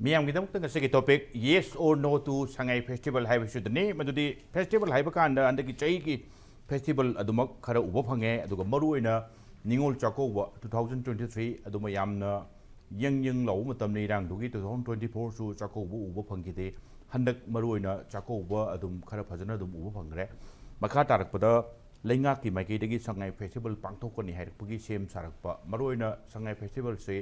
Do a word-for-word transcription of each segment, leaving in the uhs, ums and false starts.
ꯃꯤꯌꯥꯝꯒꯤꯗꯃꯛꯇ ꯉꯁꯤꯒꯤ topic, yes or no to Sangai festival ꯍꯥꯏꯕꯁꯤꯗꯅꯤ꯫ ꯃꯗꯨꯗꯤ festival ꯍꯥꯏꯕ ꯀꯥꯟꯗ ꯍꯟꯗꯛꯀꯤ ꯆꯍꯤꯒꯤ festival ꯑꯗꯨꯃꯛ ꯈꯔ ꯎꯕ ꯐꯪꯉꯦ, ꯑꯗꯨꯒ ꯃꯔꯨꯑꯣꯏꯅ Ningol Chakkouba two thousand twenty three ꯑꯗꯨꯃ ꯌꯥꯝꯅ ꯌꯪ ꯌꯪ ꯂꯥꯎꯕ ꯃꯇꯝꯅꯤ꯫ ꯏꯔꯥꯡꯗꯨꯒꯤ two thousand twenty four ꯁꯨ ꯆꯥꯛꯀꯧꯕ ꯎꯕ ꯐꯪꯈꯤꯗꯦ꯫ ꯍꯟꯗꯛ ꯃꯔꯨꯑꯣꯏꯅ ꯆꯥꯛꯀꯧꯕ ꯑꯗꯨꯝ ꯈꯔ ꯐꯖꯅ ꯑꯗꯨꯝ ꯎꯕ ꯐꯪꯈ꯭ꯔꯦ꯫ ꯃꯈꯥ ꯇꯥꯔꯛꯄꯗ ꯂꯩꯉꯥꯛꯀꯤ ꯃꯥꯏꯀꯩꯗꯒꯤ ꯁꯉꯥꯏ festival ꯄꯥꯡꯊꯣꯛꯀꯅꯤ ꯍꯥꯏꯔꯛꯄꯒꯤ ꯁꯦꯝ ꯁꯥꯔꯛꯄ, ꯃꯔꯨꯑꯣꯏꯅ ꯁꯉꯥꯏ festival ꯁꯦ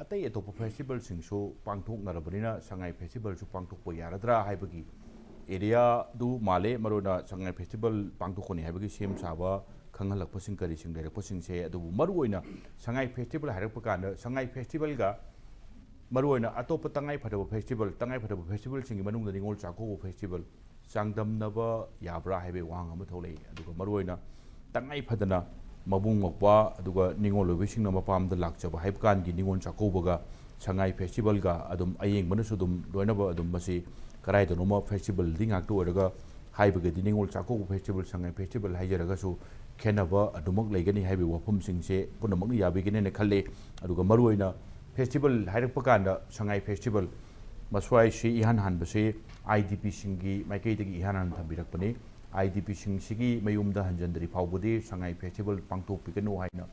ꯑꯇꯩ ꯑꯇꯣꯞꯄ festival ꯁꯤꯡꯁꯨ ꯄꯥꯡꯊꯣꯛꯅꯔꯕꯅꯤꯅ ꯁꯉꯥꯏ festival ꯁꯨ ꯄꯥꯡꯊꯣꯛꯄ ꯌꯥꯔꯗ꯭ꯔꯥ ꯍꯥꯏꯕꯒꯤ area ꯗꯨ ꯃꯥꯜꯂꯦ꯫ ꯃꯔꯨꯑꯣꯏꯅ ꯁꯉꯥꯏ festival ꯄꯥꯡꯊꯣꯛꯀꯅꯤ ꯍꯥꯏꯕꯒꯤ ꯁꯦꯝ ꯁꯥꯕ, ꯈꯪꯍꯜꯂꯛꯄꯁꯤꯡ ꯀꯔꯤꯁꯤꯡ ꯂꯩꯔꯛꯄꯁꯤꯡꯁꯦ꯫ ꯑꯗꯨꯕꯨ ꯃꯔꯨꯑꯣꯏꯅ ꯁꯉꯥꯏ festival ꯍꯥꯏꯔꯛꯄ ꯀꯥꯟꯗ ꯁꯉꯥꯏ festival ꯒ ꯃꯔꯨꯑꯣꯏꯅ ꯑꯇꯣꯞꯄ ꯇꯉꯥꯏ ꯐꯗꯕ festival, ꯇꯉꯥꯏ ꯐꯗꯕ festival ꯁꯤꯡꯒꯤ ꯃꯅꯨꯡꯗ ꯅꯤꯉꯣꯜ ꯆꯥꯛꯀꯧꯕ festival ꯆꯥꯡꯗꯝꯅꯕ ꯌꯥꯕ꯭ꯔꯥ ꯍꯥꯏꯕꯒꯤ ꯋꯥꯍꯪ ꯑꯃ ꯊꯣꯛꯂꯛꯏ꯫ ꯑꯗꯨꯒ ꯃꯔꯨꯑꯣꯏꯅ ꯇꯉꯥꯏ ꯐꯗꯅ ꯃꯕꯨꯡ ꯃꯧꯄ꯭ꯋꯥ ꯑꯗꯨꯒ ꯅꯤꯉꯣꯜ ꯑꯣꯏꯕꯁꯤꯡꯅ ꯃꯄꯥꯝꯗ ꯂꯥꯛꯆꯕ ꯍꯥꯏꯕ ꯀꯥꯟꯒꯤ ꯅꯤꯉꯣꯜ ꯆꯥꯛꯀꯧꯕꯒ ꯁꯉꯥꯏ festival ꯒ ꯑꯗꯨꯝ ꯑꯌꯦꯡꯕꯅꯁꯨ ꯑꯗꯨꯝ ꯂꯣꯏꯅꯕ ꯑꯗꯨꯝ ꯃꯁꯤ ꯀꯗꯥꯏꯗꯅꯣꯃ festival ꯗꯤ ꯉꯥꯛꯇ ꯑꯣꯏꯔꯒ ꯍꯥꯏꯕꯒꯗꯤ ꯅꯤꯉꯣꯜ ꯆꯥꯛꯀꯧꯕ festival, ꯁꯉꯥꯏ festival ꯍꯥꯏꯖꯔꯒꯁꯨ ꯈꯦꯠꯅꯕ ꯑꯗꯨꯃꯛ ꯂꯩꯒꯅꯤ ꯍꯥꯏꯕꯒꯤ ꯋꯥꯐꯝꯁꯤꯡꯁꯦ ꯄꯨꯝꯅꯃꯛꯅ ꯌꯥꯕꯤꯒꯅꯦꯅ ꯈꯜꯂꯤ꯫ ꯑꯗꯨꯒ ꯃꯔꯨꯑꯣꯏꯅ festival ꯍꯥꯏꯔꯛꯄ ꯀꯥꯟꯗ ꯁꯉꯥꯏ festival ꯃꯁ꯭ꯋꯥꯏꯁꯤ ꯏꯍꯥꯟ ꯍꯥꯟꯕꯁꯤ I D P ꯁꯤꯡꯒꯤ ꯃꯥꯏꯀꯩꯗꯒꯤ ꯏꯍꯥꯟ ꯍꯥꯟꯅ ꯊꯝꯕꯤꯔꯛꯄꯅꯤ꯫ I D P ꯁꯤꯡꯁꯤꯒꯤ ꯃꯌꯨꯝꯗ ꯍꯟꯖꯤꯟꯗ꯭ꯔꯤ ꯐꯥꯎꯕꯗꯤ ꯁꯉꯥꯏ festival ꯄꯥꯡꯊꯣꯛꯄꯤꯒꯅꯨ ꯍꯥꯏꯅ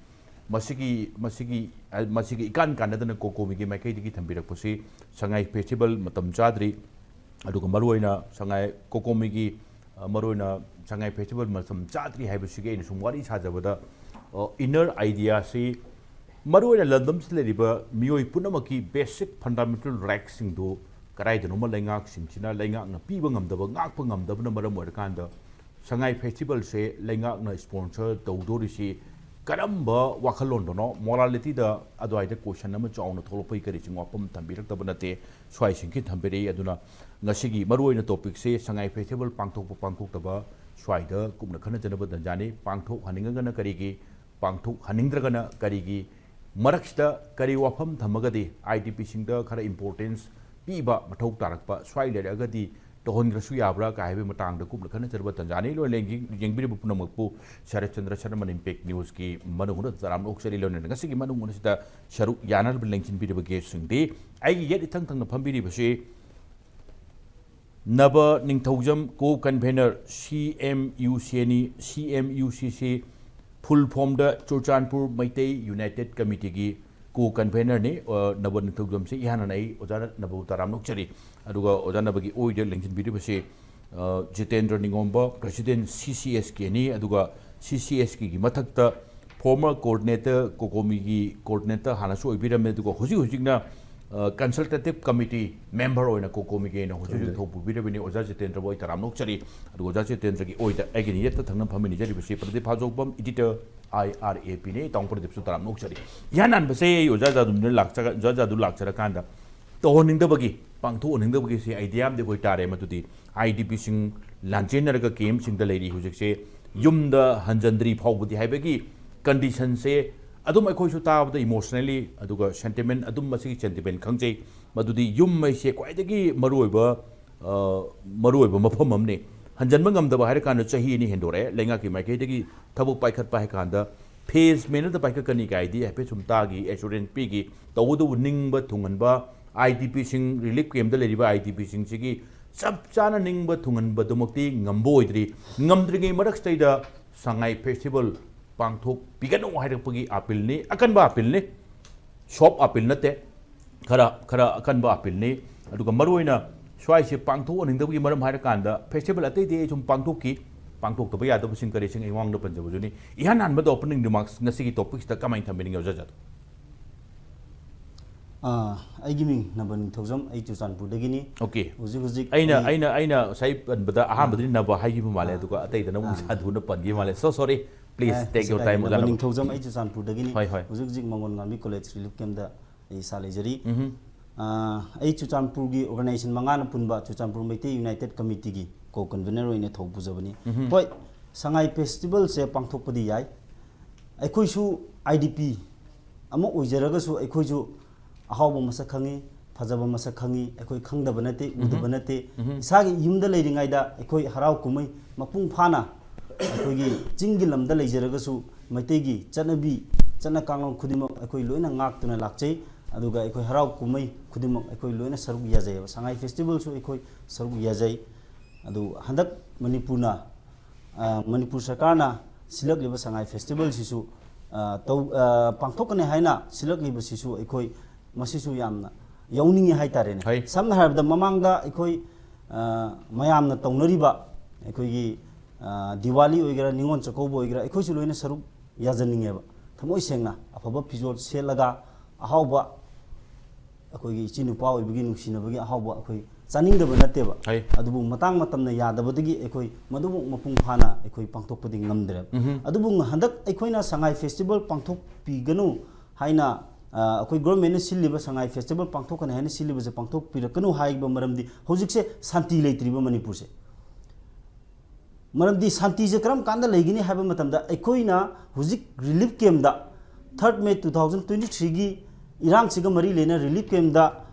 ꯃꯁꯤꯒꯤ, ꯃꯁꯤꯒꯤ, ꯑ, ꯃꯁꯤꯒꯤ ꯏꯀꯥꯟ ꯀꯥꯟꯅꯗꯅ ꯀꯣꯀꯣꯃꯤꯒꯤ ꯃꯥꯏꯀꯩꯗꯒꯤ ꯊꯝꯕꯤꯔꯛꯄꯁꯤ ꯁꯉꯥꯏ festival ꯃꯇꯝ ꯆꯥꯗ꯭ꯔꯤ꯫ ꯑꯗꯨꯒ ꯃꯔꯨꯑꯣꯏꯅ ꯁꯉꯥꯏ ꯀꯣꯀꯣꯃꯤꯒꯤ, ꯑ, ꯃꯔꯨꯑꯣꯏꯅ ꯁꯉꯥꯏ festival ꯃꯇꯝ ꯆꯥꯗ꯭ꯔꯤ ꯍꯥꯏꯕꯁꯤꯒꯤ ꯑꯩꯅ ꯁꯨꯝ ꯋꯥꯔꯤ ꯁꯥꯖꯕꯗ, ꯑ, inner idea ꯁꯤ ꯃꯔꯨꯑꯣꯏꯅ ꯂꯝꯗꯝꯁꯤꯗ ꯂꯩꯔꯤꯕ ꯃꯤꯑꯣꯏ ꯄꯨꯝꯅꯃꯛꯀꯤ basic fundamental right ꯁꯤꯡꯗꯨ ꯀꯗꯥꯏꯗꯅꯣꯃ ꯂꯩꯉꯥꯛꯁꯤꯡꯁꯤꯅ ꯂꯩꯉꯥꯛꯅ ꯄꯤꯕ ꯉꯝꯗꯕ, ꯉꯥꯛꯄ ꯉꯝꯗꯕꯅ ꯃꯔꯝ ꯑꯣꯏꯔꯀꯥꯟꯗ ꯁꯉꯥꯏ festival ꯁꯦ ꯂꯩꯉꯥꯛꯅ sponsor ꯇꯧꯗꯣꯔꯤꯁꯤ ꯀꯔꯝꯕ ꯋꯥꯈꯜꯂꯣꯟꯗꯅꯣ? Morality ꯗ ꯑꯗꯨꯋꯥꯏꯗ question ꯑꯃ ꯆꯥꯎꯅ ꯊꯣꯛꯂꯛꯄꯒꯤ ꯀꯔꯤꯁꯤꯡ ꯋꯥꯐꯝ ꯊꯝꯕꯤꯔꯛꯇꯕ ꯅꯠꯇꯦ, ꯁ꯭ꯋꯥꯏꯁꯤꯡꯁꯤ ꯊꯝꯕꯤꯔꯛꯏ꯫ ꯑꯗꯨꯅ ꯉꯁꯤꯒꯤ ꯃꯔꯨꯑꯣꯏꯅ topic ꯁꯦ ꯁꯉꯥꯏ festival ꯄꯥꯡꯊꯣꯛꯄ ꯄꯥꯡꯊꯣꯛꯇꯕ ꯁ꯭ꯋꯥꯏꯗ ꯀꯨꯞꯅ ꯈꯟꯅꯖꯅꯕ ꯇꯟꯖꯥꯅꯤ꯫ ꯄꯥꯡꯊꯣꯛꯍꯟꯅꯤꯡꯉꯒꯅ ꯀꯔꯤꯒꯤ, ꯄꯥꯡꯊꯣꯛꯍꯟꯅꯤꯡꯗ꯭ꯔꯒꯅ ꯀꯔꯤꯒꯤ, ꯃꯔꯛꯁꯤꯗ ꯀꯔꯤ ꯋꯥꯐꯝ ꯊꯝꯃꯒꯗꯤ I D P ꯁꯤꯡꯗ ꯈꯔ importance ꯄꯤꯕ ꯃꯊꯧ ꯇꯥꯔꯛꯄ, ꯁ꯭ꯋꯥꯏ ꯂꯩꯔꯛꯑꯒꯗꯤ ꯇꯧꯍꯟꯈ꯭ꯔꯁꯨ ꯌꯥꯕ꯭ꯔꯥ ꯀꯥꯏ ꯍꯥꯏꯕꯒꯤ ꯃꯇꯥꯡꯗ ꯀꯨꯞꯅ ꯈꯟꯅꯖꯔꯕ ꯇꯥꯟꯖꯥꯅꯤ꯫ ꯂꯣꯏꯅ ꯌꯦꯡꯕꯤ-, ꯌꯦꯡꯕꯤꯔꯤꯕ ꯄꯨꯝꯅꯃꯛꯄꯨ ꯁꯔꯠ ꯆꯟꯗ꯭ꯔ ꯁꯔꯃꯟ ꯏꯝꯄꯦꯛ ꯅ꯭ꯌꯨꯁꯀꯤ ꯃꯅꯨꯡꯗ ꯇꯔꯥꯝꯅ ꯑꯣꯛꯆꯔꯤ꯫ ꯂꯣꯏꯅꯅ ꯉꯁꯤꯒꯤ ꯃꯅꯨꯡ ꯑꯁꯤꯗ ꯁꯔꯨꯛ ꯌꯥꯅꯅꯕ ꯂꯦꯡꯁꯤꯟꯕꯤꯔꯤꯕ ꯒꯦꯁꯁꯤꯡꯗꯤ ꯑꯩꯒꯤ ꯌꯦꯠ ꯏꯊꯪ ꯊꯪꯅ ꯐꯝꯕꯤꯔꯤꯕꯁꯤ ꯅꯕ ꯅꯤꯡꯊꯧꯖꯝ ꯀꯣ ꯀꯟꯚꯦꯅꯔ ꯁꯤ ꯑꯦꯝ ꯌꯨ ꯁꯤ ꯑꯦꯅꯤ꯫ ꯁꯤ ꯑꯦꯝ ꯌꯨ ꯁꯤ ꯁꯤ ꯐꯨꯜ ꯐꯣꯝꯗ ꯆꯨꯔꯆꯥꯟꯄꯨꯔ ꯃꯩꯇꯩ ꯌꯨꯅꯥꯏꯇꯦꯠ ꯀꯃꯤꯇꯤꯒꯤ ꯀꯣ ꯀꯟꯚꯦꯅꯔꯅꯤ꯫ ꯑ, ꯅꯕ ꯅꯤꯡꯊꯧꯖꯝꯁꯦ ꯏꯍꯥꯟ ꯍꯥꯟꯅ ꯑꯩ ꯑꯣꯖꯥ ꯅꯕꯕꯨ ꯇꯔꯥꯝꯅ ꯑꯣꯛꯆꯔꯤ꯫ ꯑꯗꯨꯒ ꯑꯣꯖꯥ ꯅꯕꯒꯤ ꯑꯣꯏꯗ ꯂꯦꯡꯁꯤꯟꯕꯤꯔꯤꯕꯁꯤ, ꯑ, ꯖꯤꯇꯦꯟꯗ꯭ꯔ ꯅꯤꯉꯣꯝꯕ, ꯄ꯭ꯔꯦꯁꯤꯗꯦꯟ ꯁꯤ ꯁꯤ ꯑꯦꯁ ꯀꯦꯅꯤ꯫ ꯑꯗꯨꯒ ꯁꯤ ꯁꯤ ꯑꯦꯁ ꯀꯦꯒꯤ ꯃꯊꯛꯇ ꯐꯣꯔꯃꯔ ꯀꯣꯑꯣꯔꯗꯤꯅꯦꯇꯔ, ꯀꯣꯀꯣꯃꯤꯒꯤ ꯀꯣꯑꯣꯔꯗꯤꯅꯦꯇꯔ ꯍꯥꯟꯅꯁꯨ ꯑꯣꯏꯕꯤꯔꯝꯃꯦ, ꯑꯗꯨꯒ ꯍꯧꯖꯤꯛ ꯍꯧꯖꯤꯛꯅ, ꯑ, ꯀꯟꯁꯜꯇꯦꯇꯤꯚ ꯀꯃꯤꯇꯤ ꯃꯦꯝꯕꯔ ꯑꯣꯏꯅ ꯀꯣꯀꯣꯃꯤꯒꯤ ꯑꯣꯏꯅ ꯍꯧꯖꯤꯛ ꯍꯧꯖꯤꯛ ꯊꯧ ꯄꯨꯕꯤꯔꯕꯅꯤ꯫ ꯑꯣꯖꯥ ꯖꯤꯇꯦꯟꯗ꯭ꯔꯕꯨ ꯑꯩ ꯇꯔꯥꯝꯅ ꯑꯣꯛꯆꯔꯤ꯫ ꯑꯗꯨꯒ ꯑꯣꯖꯥ ꯖꯤꯇꯦꯟꯗ꯭ꯔꯒꯤ ꯑꯣꯏꯗ ꯑꯩꯒꯤ ꯌꯦꯠꯇ ꯊꯪꯅ ꯐꯝꯃꯤꯟꯅꯖꯔꯤꯕꯁꯤ Pradeep ꯍꯥꯖꯧꯕꯝ, editor, I R A ꯄꯤꯅꯤ꯫ ꯇꯥꯃꯣ ꯄ꯭ꯔꯗꯤꯞꯁꯨ ꯇꯔꯥꯝꯅ ꯑꯣꯛꯆꯔꯤ꯫ ꯏꯍꯥꯟ ꯍꯥꯟꯕꯁꯦ ꯑꯩ ꯑꯣꯖꯥ ꯖꯥꯗꯨꯅ ꯂꯥꯛꯆ-, ꯑꯣꯖꯥ ꯖꯥꯗꯨ ꯂꯥꯛꯆꯔꯀꯥꯟꯗ ꯇꯧꯍꯟꯅꯤꯡꯗꯕꯒꯤ, ꯄꯥꯡꯊꯣꯛꯍꯟꯅꯤꯡꯗꯕꯒꯤꯁꯤ ꯑꯥꯏꯗꯤꯌꯥ ꯑꯃꯗꯤ ꯑꯩꯈꯣꯏ ꯇꯥꯔꯦ꯫ ꯃꯗꯨꯗꯤ ꯑꯥꯏ ꯗꯤ ꯄꯤꯁꯤꯡ ꯂꯥꯟꯖꯦꯟꯅꯔꯒ ꯀꯦꯝꯞꯁꯤꯡꯗ ꯂꯩꯔꯤ ꯍꯧꯖꯤꯛꯁꯦ, ꯌꯨꯝꯗ ꯍꯟꯖꯟꯗ꯭ꯔꯤ ꯐꯥꯎꯕꯗꯤ ꯍꯥꯏꯕꯒꯤ ꯀꯟꯗꯤꯁꯟꯁꯦ ꯑꯗꯨꯝ ꯑꯩꯈꯣꯏꯁꯨ ꯇꯥꯕꯗ ꯏꯃꯣꯁꯅꯦꯜꯂꯤ ꯑꯗꯨꯒ ꯁꯦꯟꯇꯤꯃꯦꯟ, ꯑꯗꯨꯝ ꯃꯁꯤꯒꯤ ꯁꯦꯟꯇꯤꯃꯦꯟ ꯈꯪꯖꯩ꯫ ꯃꯗꯨꯗꯤ ꯌꯨꯝ ꯍꯥꯏꯁꯦ ꯈ꯭ꯋꯥꯏꯗꯒꯤ ꯃꯔꯨꯑꯣꯏꯕ, ꯑ, ꯃꯔꯨꯑꯣꯏꯕ ꯃꯐꯝ ꯑꯃꯅꯤ꯫ ꯍꯟꯖꯟꯕ ꯉꯝꯗꯕ ꯍꯥꯏꯔꯀꯥꯟꯗ ꯆꯍꯤ ꯑꯅꯤ ꯍꯦꯟꯗꯣꯔꯛꯑꯦ, ꯂꯩꯉꯥꯛꯀꯤ ꯃꯥꯏꯀꯩꯗꯒꯤ ꯊꯕꯛ ꯄꯥꯏꯈꯠꯄ ꯍꯥꯏ ꯀꯥꯟꯗ ꯐꯦꯁ ꯃꯦꯅꯔꯗ ꯄꯥꯏꯈꯠꯀꯅꯤ ꯀꯥꯏꯗꯤ ꯍꯥꯏꯐꯦꯠ ꯁꯨꯝ ꯇꯥꯈꯤ, ꯑꯦꯁꯨꯔꯦꯟꯁ ꯄꯤꯈꯤ꯫ ꯇꯧꯕꯇꯕꯨ ꯅꯤꯡꯕ ꯊꯨꯡꯍꯟꯕ, ꯑꯥꯏ ꯗꯤ ꯄꯤꯁꯤꯡ, ꯔꯤꯂꯤꯐ ꯀꯦꯝꯞꯇ ꯂꯩꯔꯤꯕ ꯑꯥꯏ ꯗꯤ ꯄꯤꯁꯤꯡꯁꯤꯒꯤ ꯆꯞ ꯆꯥꯅ ꯅꯤꯡꯕ ꯊꯨꯡꯍꯟꯕꯗꯨꯃꯛꯇꯤ ꯉꯝꯕ ꯑꯣꯏꯗ꯭ꯔꯤ꯫ ꯉꯝꯗ꯭ꯔꯤꯉꯩ ꯃꯔꯛꯁꯤꯗꯩꯗ ꯁꯉꯥꯏ ꯐꯦꯁꯇꯤꯚꯦꯜ ꯄꯥꯡꯊꯣꯛꯄꯤꯒꯅꯨ ꯍꯥꯏꯔꯛꯄꯒꯤ ꯑꯄꯤꯜꯅꯤ, ꯑꯀꯟꯕ ꯑꯄꯤꯜꯅꯤ, ꯁꯣꯐ ꯑꯄꯤꯜ ꯅꯠꯇꯦ, ꯈꯔ, ꯈꯔ ꯑꯀꯟꯕ ꯑꯄꯤꯜꯅꯤ꯫ ꯑꯗꯨꯒ ꯃꯔꯨꯑꯣꯏꯅ ꯁ꯭ꯋꯥꯏꯁꯦ ꯄꯥꯡꯊꯣꯛꯍꯟꯅꯤꯡꯗꯕꯒꯤ ꯃꯔꯝ ꯍꯥꯏꯔꯀꯥꯟꯗ ꯐꯦꯁꯇꯤꯚꯦꯜ ꯑꯇꯩꯗꯤ ꯑꯩ ꯁꯨꯝ ꯄꯥꯡꯊꯣꯛꯈꯤ, ꯄꯥꯡꯊꯣꯛꯇꯕ ꯌꯥꯗꯕꯁꯤꯡ ꯀꯔꯤꯁꯤꯡ ꯑꯩ ꯃꯃꯥꯡꯗ ꯄꯟꯖꯕꯗꯨꯅꯤ꯫ ꯏꯍꯥꯟ ꯍꯥꯟꯕꯗ ꯑꯣꯄꯅꯤꯡ ꯔꯤꯃꯥꯔꯛꯁ ꯉꯁꯤꯒꯤ ꯇꯣꯄꯤꯛꯁꯤꯗ ꯀꯃꯥꯏꯅ ꯊꯝꯕꯤꯅꯤꯡꯉꯤ ꯑꯣꯖꯥ ꯖꯥꯗꯨ? ꯑꯥ, ꯑꯩꯒꯤ ꯃꯤꯡ ꯅꯕ ꯅꯤꯡꯊꯧꯖꯝ, ꯑꯩ ꯆꯨꯔꯆꯥꯟꯄꯨꯔꯗꯒꯤꯅꯤ꯫ ꯑꯣꯀꯦ꯫ ꯍꯧꯖꯤꯛ ꯍꯧꯖꯤꯛ ꯑꯩꯅ, ꯑꯩ ꯑꯩꯅ, ꯑꯩꯅ ꯉꯁꯥꯏ ꯄꯟꯕꯗ ꯑꯥ꯫ ꯑꯍꯥꯟꯕꯗꯗꯤ ꯅꯕ ꯍꯥꯏꯈꯤꯕ ꯃꯥꯜꯂꯦ, ꯑꯥ꯫ ꯑꯗꯨꯒ ꯑꯇꯩꯗꯅ ꯑꯃꯨꯛ ꯑꯥ꯫ ꯖꯥꯗꯨꯅ ꯄꯟꯈꯤꯕ ꯃꯥꯜꯂꯦ꯫ So sorry, please A, take ꯀꯩꯁꯨ your ꯀꯥꯏꯗꯦ꯫ time, ꯑꯣꯖꯥ ꯅꯕ ꯅꯕ꯫ ꯅꯤꯡꯊꯧꯖꯝ, ꯑꯩ ꯆꯨꯔꯆꯥꯟꯄꯨꯔꯗꯒꯤꯅꯤ꯫ ꯍꯣꯏ, ꯍꯣꯏ꯫ ꯍꯧꯖꯤꯛ ꯍꯧꯖꯤꯛ ꯃꯉꯣꯟ ꯉꯥꯝꯕꯤ ꯀꯣꯂꯦꯖ ꯔꯤꯂꯤꯐ ꯀꯦꯝꯞꯇ ꯑꯩ ꯏꯁꯥ ꯂꯩꯖꯔꯤ꯫ ꯎꯝꯍꯨꯝ꯫ ꯑꯥ, ꯑꯩ ꯆꯨꯔꯆꯥꯟꯄꯨꯔꯒꯤ ꯑꯣꯔꯒꯅꯥꯏꯖꯦꯁꯟ ꯃꯉꯥꯅ ꯄꯨꯟꯕ ꯆꯨꯔꯆꯥꯟꯄꯨꯔ ꯃꯩꯇꯩ ꯌꯨꯅꯥꯏꯇꯦꯠ ꯀꯃꯤꯇꯤꯒꯤ ꯀꯣ ꯀꯟꯚꯦꯅꯔ ꯑꯣꯏꯅ ꯊꯧ ꯄꯨꯖꯕꯅꯤ꯫ ꯎꯝꯍꯨꯝ꯫ ꯍꯣꯏ, ꯁꯉꯥꯏ ꯐꯦꯁꯇꯤꯚꯦꯜꯁꯦ ꯄꯥꯡꯊꯣꯛꯄꯗꯤ ꯌꯥꯏ꯫ ꯑꯩꯈꯣꯏꯁꯨ ꯑꯥꯏ ꯗꯤ ꯄꯤ ꯑꯃ ꯑꯣꯏꯖꯔꯒꯁꯨ ꯑꯩꯈꯣꯏꯁꯨ ꯑꯍꯥꯎꯕ ꯃꯁꯛ ꯈꯪꯉꯤ, ꯐꯖꯕ ꯃꯁꯛ ꯈꯪꯉꯤ, ꯑꯩꯈꯣꯏ ꯈꯪꯗꯕ ꯅꯠꯇꯦ, ꯎꯗꯕ ꯅꯠꯇꯦ꯫ ꯏꯁꯥꯒꯤ ꯌꯨꯝꯗ ꯂꯩꯔꯤꯉꯩꯗ ꯑꯩꯈꯣꯏ ꯍꯔꯥꯎ ꯀꯨꯝꯍꯩ ꯃꯄꯨꯡ ꯐꯥꯅ ꯑꯩꯈꯣꯏꯒꯤ ꯆꯤꯡꯒꯤ ꯂꯝꯗ ꯂꯩꯖꯔꯒꯁꯨ ꯃꯩꯇꯩꯒꯤ ꯆꯠꯅꯕꯤ, ꯆꯠꯅ ꯀꯥꯡꯂꯣꯟ ꯈꯨꯗꯤꯡꯃꯛ ꯑꯩꯈꯣꯏ ꯂꯣꯏꯅ ꯉꯥꯛꯇꯨꯅ ꯂꯥꯛꯆꯩ꯫ ꯑꯗꯨꯒ ꯑꯩꯈꯣꯏ ꯍꯔꯥꯎ ꯀꯨꯝꯍꯩ ꯈꯨꯗꯤꯡꯃꯛ ꯑꯩꯈꯣꯏ ꯂꯣꯏꯅ ꯁꯔꯨꯛ ꯌꯥꯖꯩꯑꯕ꯫ ꯁꯉꯥꯏ ꯐꯦꯁꯇꯤꯚꯦꯜꯁꯨ ꯑꯩꯈꯣꯏ ꯁꯔꯨꯛ ꯌꯥꯖꯩ꯫ ꯑꯗꯨ ꯍꯟꯗꯛ ꯃꯅꯤꯄꯨꯔꯅ, ꯑ, ꯃꯅꯤꯄꯨꯔ ꯁꯔꯀꯥꯔꯅ ꯁꯤꯜꯂꯛꯂꯤꯕ ꯁꯉꯥꯏ ꯐꯦꯁꯇꯤꯚꯦꯜꯁꯤꯁꯨ, ꯑ, ꯇꯧ-, ꯑ, ꯄꯥꯡꯊꯣꯛꯀꯅꯤ ꯍꯥꯏꯅ ꯁꯤꯜꯂꯛꯂꯤꯕꯁꯤꯁꯨ ꯑꯩꯈꯣꯏ ꯃꯁꯤꯁꯨ ꯌꯥꯝꯅ ꯌꯥꯎꯅꯤꯡꯉꯤ ꯍꯥꯏꯇꯥꯔꯦꯅꯦ꯫ ꯍꯣꯏ꯫ ꯁꯝꯅ ꯍꯥꯏꯔꯕꯗ ꯃꯃꯥꯡꯗ ꯑꯩꯈꯣꯏ, ꯑ, ꯃꯌꯥꯝꯅ ꯇꯧꯅꯔꯤꯕ ꯑꯩꯈꯣꯏꯒꯤ, ꯑ, ꯗꯤꯋꯥꯂꯤ ꯑꯣꯏꯒꯦꯔꯥ, ꯅꯤꯉꯣꯜ ꯆꯥꯛꯀꯧꯕ ꯑꯣꯏꯒꯦꯔꯥ, ꯑꯩꯈꯣꯏꯁꯨ ꯂꯣꯏꯅ ꯁꯔꯨꯛ ꯌꯥꯖꯅꯤꯡꯉꯦꯕ꯫ ꯊꯃꯣꯏ ꯁꯦꯡꯅ ꯑꯐꯕ ꯐꯤꯖꯣꯜ ꯁꯦꯠꯂꯒ ꯑꯍꯥꯎꯕ ꯑꯩꯈꯣꯏꯒꯤ ꯏꯆꯤꯟ ꯅꯨꯄꯥ ꯑꯣꯏꯕꯒꯤ ꯅꯨꯡꯁꯤꯅꯕꯒꯤ ꯑꯍꯥꯎꯕ ꯑꯩꯈꯣꯏ ꯆꯥꯅꯤꯡꯗꯕ ꯅꯠꯇꯦꯕ꯫ ꯍꯩ꯫ ꯑꯗꯨꯕꯨ ꯃꯇꯥꯡ ꯃꯇꯝꯅ ꯌꯥꯗꯕꯗꯒꯤ ꯑꯩꯈꯣꯏ ꯃꯗꯨꯃꯨꯛ ꯃꯄꯨꯡ ꯐꯥꯅ ꯑꯩꯈꯣꯏ ꯄꯥꯡꯊꯣꯛꯄꯗꯤ ꯉꯝꯗ꯭ꯔꯦꯕ꯫ ꯎꯝꯍꯨꯝ꯫ ꯑꯗꯨꯕꯨ ꯍꯟꯗꯛ ꯑꯩꯈꯣꯏꯅ ꯁꯉꯥꯏ ꯐꯦꯁꯇꯤꯚꯦꯜ ꯄꯥꯡꯊꯣꯛꯄꯤꯒꯅꯨ ꯍꯥꯏꯅ, ꯑ, ꯑꯩꯈꯣꯏ ꯒꯣꯔꯃꯦꯟꯅ ꯁꯤꯜꯂꯤꯕ ꯁꯉꯥꯏ ꯐꯦꯁꯇꯤꯚꯦꯜ ꯄꯥꯡꯊꯣꯛꯀꯅꯤ ꯍꯥꯏꯅ ꯁꯤꯜꯂꯤꯕꯁꯦ ꯄꯥꯡꯊꯣꯛꯄꯤꯔꯛꯀꯅꯨ ꯍꯥꯏꯕ ꯃꯔꯝꯗꯤ ꯍꯧꯖꯤꯛꯁꯦ ꯁꯥꯟꯇꯤ ꯂꯩꯇ꯭ꯔꯤꯕ ꯃꯅꯤꯄꯨꯔꯁꯦ꯫ ꯃꯔꯝꯗꯤ ꯁꯥꯟꯇꯤꯁꯦ ꯀꯔꯝ ꯀꯥꯟꯗ ꯂꯩꯒꯅꯤ ꯍꯥꯏꯕ ꯃꯇꯝꯗ ꯑꯩꯈꯣꯏꯅ ꯍꯧꯖꯤꯛ ꯔꯤꯂꯤꯐ ꯀꯦꯝꯞꯇ, third May two thousand twenty threeꯒꯤ ꯏꯔꯥꯡꯁꯤꯒ ꯃꯔꯤ ꯂꯩꯅ ꯔꯤꯂꯤꯐ ꯀꯦꯝꯞꯇ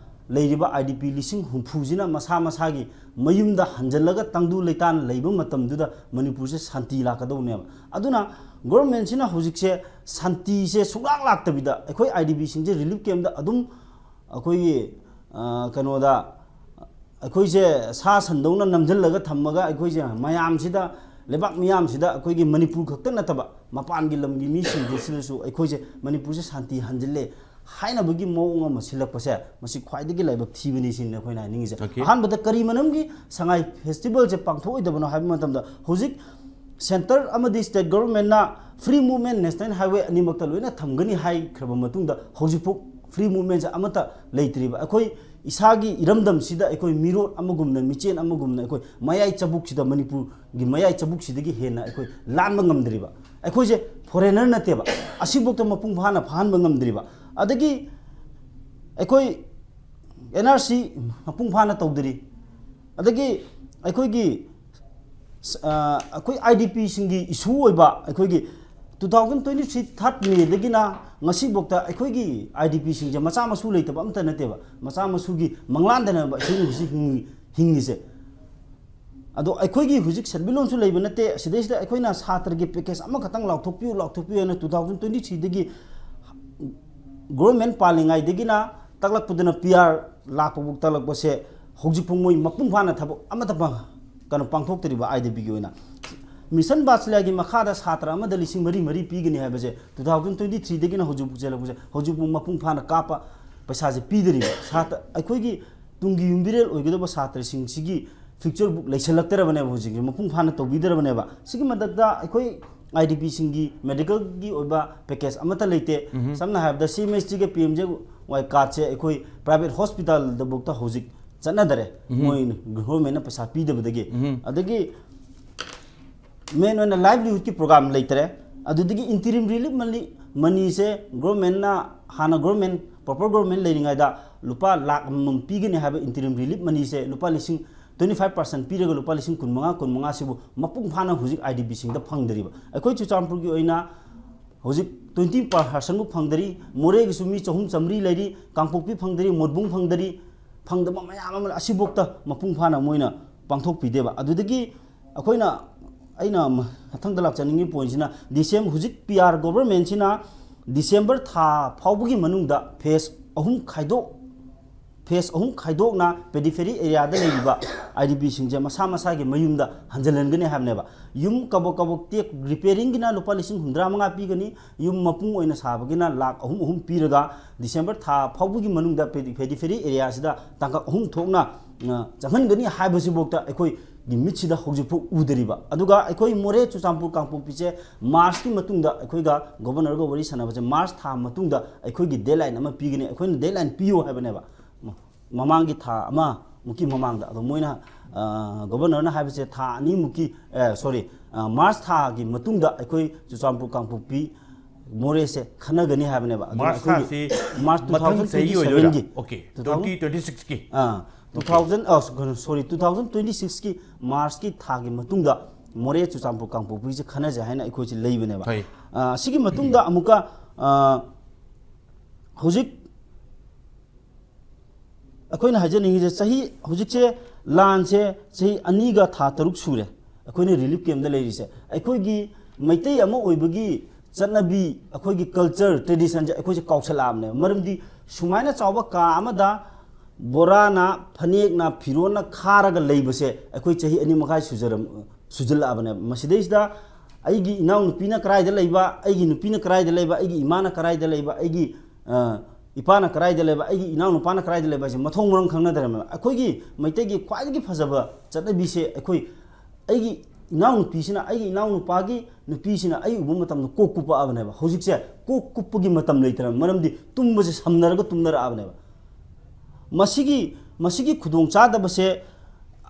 ꯂꯩꯔꯤꯕ IDP ꯂꯤꯁꯤꯡ ꯍꯨꯝꯐꯨꯁꯤꯅ ꯃꯁꯥ ꯃꯁꯥꯒꯤ ꯃꯌꯨꯝꯗ ꯍꯟꯖꯜꯂꯒ ꯇꯪꯗꯨ ꯂꯩꯇꯥꯅ ꯂꯩꯕ ꯃꯇꯝꯗꯨꯗ ꯃꯅꯤꯄꯨꯔꯁꯦ ꯁꯥꯟꯇꯤ ꯂꯥꯛꯀꯗꯧꯅꯦꯕ꯫ ꯑꯗꯨꯅ ꯒꯣꯔꯃꯦꯟꯁꯤꯅ ꯍꯧꯖꯤꯛꯁꯦ ꯁꯥꯟꯇꯤꯁꯦ ꯁꯨꯡꯂꯥꯛ ꯂꯥꯛꯇꯕꯤꯗ ꯑꯩꯈꯣꯏ IDPꯁꯤꯡꯁꯦ ꯔꯤꯂꯤꯐ ꯀꯦꯝꯞꯇ ꯑꯗꯨꯝ ꯑꯩꯈꯣꯏꯒꯤ, ꯑ, ꯀꯩꯅꯣꯗ ꯑꯩꯈꯣꯏꯁꯦ ꯁꯥ ꯁꯟꯗꯧꯅ ꯅꯝꯁꯤꯜꯂꯒ ꯊꯝꯃꯒ ꯑꯩꯈꯣꯏꯁꯦ ꯃꯌꯥꯝꯁꯤꯗ, ꯂꯩꯕꯥꯛ ꯃꯤꯌꯥꯝꯁꯤꯗ ꯑꯩꯈꯣꯏꯒꯤ ꯃꯅꯤꯄꯨꯔ ꯈꯛꯇ ꯅꯠꯇꯕ ꯃꯄꯥꯟꯒꯤ ꯂꯝꯒꯤ ꯃꯤꯁꯤꯡꯁꯤꯗꯁꯨ ꯑꯩꯈꯣꯏꯁꯦ ꯃꯅꯤꯄꯨꯔꯁꯦ ꯁꯥꯟꯇꯤ ꯍꯟꯖꯤꯜꯂꯦ ꯍꯥꯏꯅꯕꯒꯤ ꯃꯑꯣꯡ ꯑꯃ ꯁꯤꯜꯂꯛꯄꯁꯦ, ꯃꯁꯤ ꯈ꯭ꯋꯥꯏꯗꯒꯤ ꯂꯥꯏꯕꯛ ꯊꯤꯕꯅꯤ ꯁꯤꯅꯤ ꯑꯩꯈꯣꯏꯅ ꯍꯥꯏꯅꯤꯡꯉꯤꯁꯦ꯫ Okay꯫ ꯑꯍꯥꯟꯕꯗ ꯀꯔꯤ ꯃꯔꯝꯒꯤ ꯁꯉꯥꯏ ꯐꯦꯁꯇꯤꯚꯦꯜꯁꯦ ꯄꯥꯡꯊꯣꯛꯑꯣꯏꯗꯕꯅꯣ ꯍꯥꯏꯕ ꯃꯇꯝꯗ, ꯍꯧꯖꯤꯛ ꯁꯦꯟꯇꯔ ꯑꯃꯗꯤ state ꯒꯣꯚꯔꯟꯃꯦꯟꯠꯅ free movement, national highway ꯑꯅꯤꯃꯛꯇ ꯂꯣꯏꯅ ꯊꯝꯒꯅꯤ ꯍꯥꯏꯈ꯭ꯔꯕ ꯃꯇꯨꯡꯗ ꯍꯧꯖꯤꯛꯐꯥꯎ free movementꯁꯦ ꯑꯃꯠꯇ ꯂꯩꯇ꯭ꯔꯤꯕ꯫ ꯑꯩꯈꯣꯏ ꯏꯁꯥꯒꯤ ꯏꯔꯝꯗꯝꯁꯤꯗ ꯑꯩꯈꯣꯏ ꯃꯤꯔꯣꯠ ꯑꯃꯒꯨꯝꯅ, ꯃꯤꯆꯦꯟ ꯑꯃꯒꯨꯝꯅ ꯑꯩꯈꯣꯏ ꯃꯌꯥꯏ ꯆꯕꯨꯛꯁꯤꯗ, ꯃꯅꯤꯄꯨꯔꯒꯤ ꯃꯌꯥꯏ ꯆꯕꯨꯛꯁꯤꯗꯒꯤ ꯍꯦꯟꯅ ꯑꯩꯈꯣꯏ ꯂꯥꯟꯕ ꯉꯝꯗ꯭ꯔꯤꯕ꯫ ꯑꯩꯈꯣꯏꯁꯦ foreigner ꯅꯠꯇꯦꯕ, ꯑꯁꯤꯐꯥꯎꯗ ꯃꯄꯨꯡ ꯐꯥꯅ ꯐꯥꯍꯟꯕ ꯉꯝꯗ꯭ꯔꯤꯕ꯫ ꯑꯗꯒꯤ ꯑꯩꯈꯣꯏ NRC ꯃꯄꯨꯡ ꯐꯥꯅ ꯇꯧꯗ꯭ꯔꯤ꯫ ꯑꯗꯒꯤ ꯑꯩꯈꯣꯏꯒꯤ, ꯑ, ꯑꯩꯈꯣꯏ IDPꯁꯤꯡꯒꯤ issue ꯑꯣꯏꯕ ꯑꯩꯈꯣꯏꯒꯤ Two thousand twenty three third May ꯗꯒꯤꯅ ꯉꯁꯤꯐꯥꯎꯗ ꯑꯩꯈꯣꯏꯒꯤ I D P ꯁꯤꯡꯁꯦ ꯃꯆꯥ ꯃꯁꯨ ꯂꯩꯇꯕ ꯑꯝꯇ ꯅꯠꯇꯦꯕ, ꯃꯆꯥ ꯃꯁꯨꯒꯤ ꯃꯪꯂꯥꯟꯗꯅꯦꯕ ꯑꯩꯈꯣꯏꯅ ꯍꯧꯖꯤꯛ ꯍꯤꯡ- ꯍꯤꯡꯉꯤꯁꯦ꯫ ꯑꯗꯣ ꯑꯩꯈꯣꯏꯒꯤ ꯍꯧꯖꯤꯛ ꯁꯦꯟꯃꯤꯠꯂꯣꯟꯁꯨ ꯂꯩꯕ ꯅꯠꯇꯦ꯫ ꯁꯤꯗꯩꯁꯤꯗ ꯑꯩꯈꯣꯏꯅ ꯁꯥꯇ꯭ꯔꯒꯤ package ꯑꯃꯈꯛꯇꯪ ꯂꯥꯎꯊꯣꯛꯄꯤꯌꯨ, ꯂꯥꯎꯊꯣꯛꯄꯤꯌꯨ ꯍꯥꯏꯅ two thousand twenty three ꯗꯒꯤ government ꯄꯥꯜꯂꯤꯉꯩꯗꯒꯤꯅ ꯇꯥꯛꯂꯛꯄꯗꯨꯅ P R ꯂꯥꯛꯄꯕꯨ ꯇꯥꯛꯂꯛꯄꯁꯦ ꯍꯧꯖꯤꯛꯐꯥꯎ ꯃꯣꯏ ꯃꯄꯨꯡ ꯐꯥꯅ ꯊꯕꯛ ꯑꯃꯠꯇ ꯄꯥꯡ- ꯀꯩꯅꯣ ꯄꯥꯡꯊꯣꯛꯇ꯭ꯔꯤꯕ꯫ I D P ꯒꯤ ꯑꯣꯏꯅ Mission Vatsalya ꯒꯤ ꯃꯈꯥꯗ ꯁꯥꯇ꯭ꯔ ꯑꯃꯗ ꯂꯤꯁꯤꯡ ꯃꯔꯤ ꯃꯔꯤ ꯄꯤꯒꯅꯤ ꯍꯥꯏꯕꯁꯦ two thousand twenty three ꯗꯒꯤꯅ ꯍꯧꯖꯤꯛꯐꯥꯎ ꯆꯦꯜꯂꯛꯄꯁꯦ ꯍꯧꯖꯤꯛꯐꯥꯎ ꯃꯄꯨꯡ ꯐꯥꯅ ꯀꯥꯞꯄ ꯄꯩꯁꯥꯁꯦ ꯄꯤꯗꯔꯤꯕ꯫ ꯁꯥꯇ꯭ꯔ ꯑꯩꯈꯣꯏꯒꯤ ꯇꯨꯡꯒꯤ ꯌꯨꯝꯕꯤꯔꯦꯜ ꯑꯣꯏꯒꯗꯕ ꯁꯥꯇ꯭ꯔꯁꯤꯡꯁꯤꯒꯤ future ꯕꯨꯛ ꯂꯩꯁꯜꯂꯛꯇ꯭ꯔꯕꯅꯦꯕ, ꯍꯧꯖꯤꯛꯁꯦ ꯃꯄꯨꯡ ꯐꯥꯅ ꯇꯧꯕꯤꯗ꯭ꯔꯕꯅꯦꯕ꯫ ꯁꯤꯒꯤ ꯃꯊꯛꯇ ꯑꯩꯈꯣꯏ I D P ꯁꯤꯡꯒꯤ medical ꯒꯤ ꯑꯣꯏꯕ package ꯑꯃꯠꯇ ꯂꯩꯇꯦ꯫ ꯁꯝꯅ ꯍꯥꯏꯔꯕꯗ C M H T ꯒ P M J Y card ꯁꯦ ꯑꯩꯈꯣꯏ private hospital ꯗꯐꯥꯎꯗ ꯍꯧꯖꯤꯛ ꯆꯠꯅꯗꯔꯦ, ꯃꯣꯏ government ꯅ ꯄꯩꯁꯥ ꯄꯤꯗꯕꯗꯒꯤ꯫ ꯑꯗꯒꯤ main ꯑꯣꯏꯅ livelihood ꯀꯤ program ꯂꯩꯇꯔꯦ꯫ ꯑꯗꯨꯗꯒꯤ interim relief money, money ꯁꯦ government ꯅ ꯍꯥꯟꯅ government, proper government ꯂꯩꯔꯤꯉꯩꯗ ꯂꯨꯄꯥ ꯂꯥꯈ ꯑꯃꯃꯝ ꯄꯤꯒꯅꯤ ꯍꯥꯏꯕ interim relief money ꯁꯦ ꯂꯨꯄꯥ ꯂꯤꯁꯤꯡ twenty five percent ꯄꯤꯔꯒ ꯂꯨꯄꯥ ꯂꯤꯁꯤꯡ ꯀꯨꯟꯃꯉꯥ, ꯀꯨꯟꯃꯉꯥ ꯁꯤꯕꯨ ꯃꯄꯨꯡ ꯐꯥꯅ ꯍꯧꯖꯤꯛ I D P ꯁꯤꯡꯗ ꯐꯪꯗꯔꯤꯕ꯫ ꯑꯩꯈꯣꯏ ꯆꯨꯔꯆꯥꯟꯄꯨꯔꯒꯤ ꯑꯣꯏꯅ ꯍꯧꯖꯤꯛ twenty percent ꯐꯥꯎ ꯐꯪꯗꯔꯤ꯫ ꯃꯣꯔꯦꯒꯤꯁꯨ ꯃꯤ ꯆꯍꯨꯝ ꯆꯥꯝꯃꯔꯤ ꯂꯩꯔꯤ, ꯀꯥꯡꯄꯣꯛꯄꯤ ꯐꯪꯗꯔꯤ, ꯃꯣꯠꯕꯨꯡ ꯐꯪꯗꯔꯤ, ꯐꯪꯗꯕ ꯃꯌꯥꯝ ꯑꯃ ꯑꯁꯤꯐꯥꯎꯗ ꯃꯄꯨꯡ ꯐꯥꯅ ꯃꯣꯏꯅ ꯄꯥꯡꯊꯣꯛꯄꯤꯗꯦꯕ꯫ ꯑꯗꯨꯗꯒꯤ ꯑꯩꯈꯣꯏꯅ, ꯑꯩꯅ ꯃꯊꯪꯗ ꯂꯥꯛꯆꯅꯤꯡꯉꯤ point ꯁꯤꯅ December, ꯍꯧꯖꯤꯛ P R government ꯁꯤꯅ December ꯊꯥ ꯐꯥꯎꯕꯒꯤ ꯃꯅꯨꯡꯗ phase ꯑꯍꯨꯝ ꯈꯥꯏꯗꯣꯛ phase ꯑꯍꯨꯝ ꯈꯥꯏꯗꯣꯛꯅ periphery area ꯗ ꯂꯩꯔꯤꯕ I D P ꯁꯤꯡꯁꯦ ꯃꯁꯥ ꯃꯁꯥꯒꯤ ꯃꯌꯨꯝꯗ ꯍꯟꯖꯤꯜꯍꯟꯒꯅꯤ ꯍꯥꯏꯕꯅꯦꯕ꯫ ꯌꯨꯝ ꯀꯕꯛ ꯀꯕꯛ ꯇꯦꯛ repairing ꯒꯤꯅ ꯂꯨꯄꯥ ꯂꯤꯁꯤꯡ ꯍꯨꯝꯗ꯭ꯔꯥ ꯃꯉꯥ ꯄꯤꯒꯅꯤ, ꯌꯨꯝ ꯃꯄꯨꯡ ꯑꯣꯏꯅ ꯁꯥꯕꯒꯤꯅ ꯂꯥꯈ ꯑꯍꯨꯝ ꯑꯍꯨꯝ ꯄꯤꯔꯒ December ꯊꯥ ꯐꯥꯎꯕꯒꯤ ꯃꯅꯨꯡꯗ peri-, periphery area ꯁꯤꯗ ꯇꯥꯡꯀꯛ ꯑꯍꯨꯝ ꯊꯣꯛꯅ, ꯑ, ꯆꯪꯍꯟꯒꯅꯤ ꯍꯥꯏꯕꯁꯤꯐꯥꯎꯗ ꯑꯩꯈꯣꯏꯒꯤ ꯃꯤꯠꯁꯤꯗ ꯍꯧꯖꯤꯛꯐꯥꯎ ꯎꯗ꯭ꯔꯤꯕ꯫ ꯑꯗꯨꯒ ꯑꯩꯈꯣꯏ ꯃꯣꯔꯦ ꯆꯨꯔꯆꯥꯟꯄꯨꯔ ꯀꯥꯡꯄꯣꯛꯄꯤꯁꯦ March ꯀꯤ ꯃꯇꯨꯡꯗ ꯑꯩꯈꯣꯏꯒ governor ꯒ ꯋꯥꯔꯤ ꯁꯥꯟꯅꯕꯁꯦ March ꯊꯥ ꯃꯇꯨꯡꯗ ꯑꯩꯈꯣꯏꯒꯤ deadline ꯑꯃ ꯄꯤꯒꯅꯤ, ꯑꯩꯈꯣꯏꯅ deadline ꯄꯤꯌꯨ ꯍꯥꯏꯕꯅꯦꯕ꯫ ꯃ-, ꯃꯃꯥꯡꯒꯤ ꯊꯥ ꯑꯃꯃꯨꯛꯀꯤ ꯃꯃꯥꯡꯗ꯫ ꯑꯗꯣ ꯃꯣꯏꯅ, ꯑ, governor ꯅ ꯍꯥꯏꯕꯁꯦ ꯊꯥ ꯑꯅꯤꯃꯨꯛꯀꯤ, ꯑ, sorry, ꯑ, March ꯊꯥꯒꯤ ꯃꯇꯨꯡꯗ ꯑꯩꯈꯣꯏ ꯆꯨꯔꯆꯥꯟꯄꯨꯔ ꯀꯥꯡꯄꯣꯛꯄꯤ ꯃꯣꯔꯦꯁꯦ ꯈꯟꯅꯒꯅꯤ ꯍꯥꯏꯕꯅꯦꯕ꯫ ꯑꯗꯨꯅ March ꯑꯩꯈꯣꯏꯒꯤ ꯊꯥꯁꯤ March ꯃꯊꯪ ꯆꯍꯤꯒꯤ ꯑꯣꯏꯗꯣꯏꯔꯥ? two thousand twenty seven ꯒꯤ꯫ Okay, two thousand twenty twenty six ꯀꯤ꯫ ꯑꯥ, two thousand, ꯑ, sorry, two thousand twenty six ꯀꯤ March ꯀꯤ ꯊꯥꯒꯤ ꯃꯇꯨꯡꯗ ꯃꯣꯔꯦ, ꯆꯨꯔꯆꯥꯟꯄꯨꯔ, ꯀꯥꯡꯄꯣꯛꯄꯤꯁꯦ ꯈꯟꯅꯁꯦ ꯍꯥꯏꯅ ꯑꯩꯈꯣꯏꯁꯦ ꯂꯩꯕꯅꯦꯕ꯫ ꯐꯩ꯫ ꯑ, ꯁꯤꯒꯤ ꯃꯇꯨꯡꯗ ꯑꯃꯨꯛꯀ, ꯑ, ꯍꯧꯖꯤꯛ ꯑꯩꯈꯣꯏꯅ ꯍꯥꯏꯖꯅꯤꯡꯉꯤꯁꯦ, ꯆꯍꯤ, ꯍꯧꯖꯤꯛꯁꯦ ꯂꯥꯟꯁꯦ ꯆꯍꯤ ꯑꯅꯤꯒ ꯊꯥ ꯇꯔꯨꯛ ꯁꯨꯔꯦ ꯑꯩꯈꯣꯏꯅ relief camp ꯇ ꯂꯩꯔꯤꯁꯦ꯫ ꯑꯩꯈꯣꯏꯒꯤ ꯃꯩꯇꯩ ꯑꯃ ꯑꯣꯏꯕꯒꯤ ꯆꯠꯅꯕꯤ, ꯑꯩꯈꯣꯏꯒꯤ culture, tradition ꯁꯦ ꯑꯩꯈꯣꯏꯁꯦ ꯀꯥꯎꯁꯜꯂꯛꯑꯕꯅꯦꯕ꯫ ꯃꯔꯝꯗꯤ ꯁꯨꯃꯥꯏꯅ ꯆꯥꯎꯕ ꯀꯥ ꯑꯃꯗ ꯕꯣꯔꯥꯅ, ꯐꯅꯦꯛꯅ, ꯐꯤꯔꯣꯟꯅ ꯈꯥꯔꯒ ꯂꯩꯕꯁꯦ ꯑꯩꯈꯣꯏ ꯆꯍꯤ ꯑꯅꯤ ꯃꯈꯥꯏ ꯁꯨꯖꯔꯝ-, ꯁꯨꯖꯜꯂꯛꯑꯕꯅꯦꯕ꯫ ꯃꯁꯤꯗꯩꯁꯤꯗ ꯑꯩꯒꯤ ꯏꯅꯥꯎꯅꯨꯄꯤꯅ ꯀꯗꯥꯏꯗ ꯂꯩꯕ, ꯑꯩꯒꯤ ꯅꯨꯄꯤꯅ ꯀꯗꯥꯏꯗ ꯂꯩꯕ, ꯑꯩꯒꯤ ꯏꯃꯥꯅ ꯀꯗꯥꯏꯗ ꯂꯩꯕ, ꯑꯩꯒꯤ, ꯑ, ꯏꯄꯥꯅ ꯀꯗꯥꯏꯗ ꯂꯩꯕ, ꯑꯩꯒꯤ ꯏꯅꯥꯎꯅꯨꯄꯥꯅ ꯀꯗꯥꯏꯗ ꯂꯩꯕ ꯍꯥꯏꯁꯦ ꯃꯊꯣꯡ ꯃꯔꯝ ꯈꯪꯅꯗ꯭ꯔꯕꯅꯦꯕ꯫ ꯑꯩꯈꯣꯏꯒꯤ ꯃꯩꯇꯩꯒꯤ ꯈ꯭ꯋꯥꯏꯗꯒꯤ ꯐꯖꯕ ꯆꯠꯅꯕꯤꯁꯦ ꯑꯩꯈꯣꯏ, ꯑꯩꯒꯤ ꯏꯅꯥꯎꯅꯨꯄꯤꯁꯤꯅ, ꯑꯩꯒꯤ ꯏꯅꯥꯎꯅꯨꯄꯥꯒꯤ ꯅꯨꯄꯤꯁꯤꯅ ꯑꯩ ꯎꯕ ꯃꯇꯝꯗ ꯀꯣꯛ ꯀꯨꯞꯄꯛꯑꯕꯅꯦꯕ꯫ ꯍꯧꯖꯤꯛꯁꯦ ꯀꯣꯛ ꯀꯨꯞꯄꯒꯤ ꯃꯇꯝ ꯂꯩꯇ꯭ꯔꯕ, ꯃꯔꯝꯗꯤ ꯇꯨꯝꯕꯁꯦ ꯁꯝꯅꯔꯒ ꯇꯨꯝꯅꯔꯛꯑꯕꯅꯦꯕ꯫ ꯃꯁꯤꯒꯤ, ꯃꯁꯤꯒꯤ ꯈꯨꯗꯣꯡꯆꯥꯗꯕꯁꯦ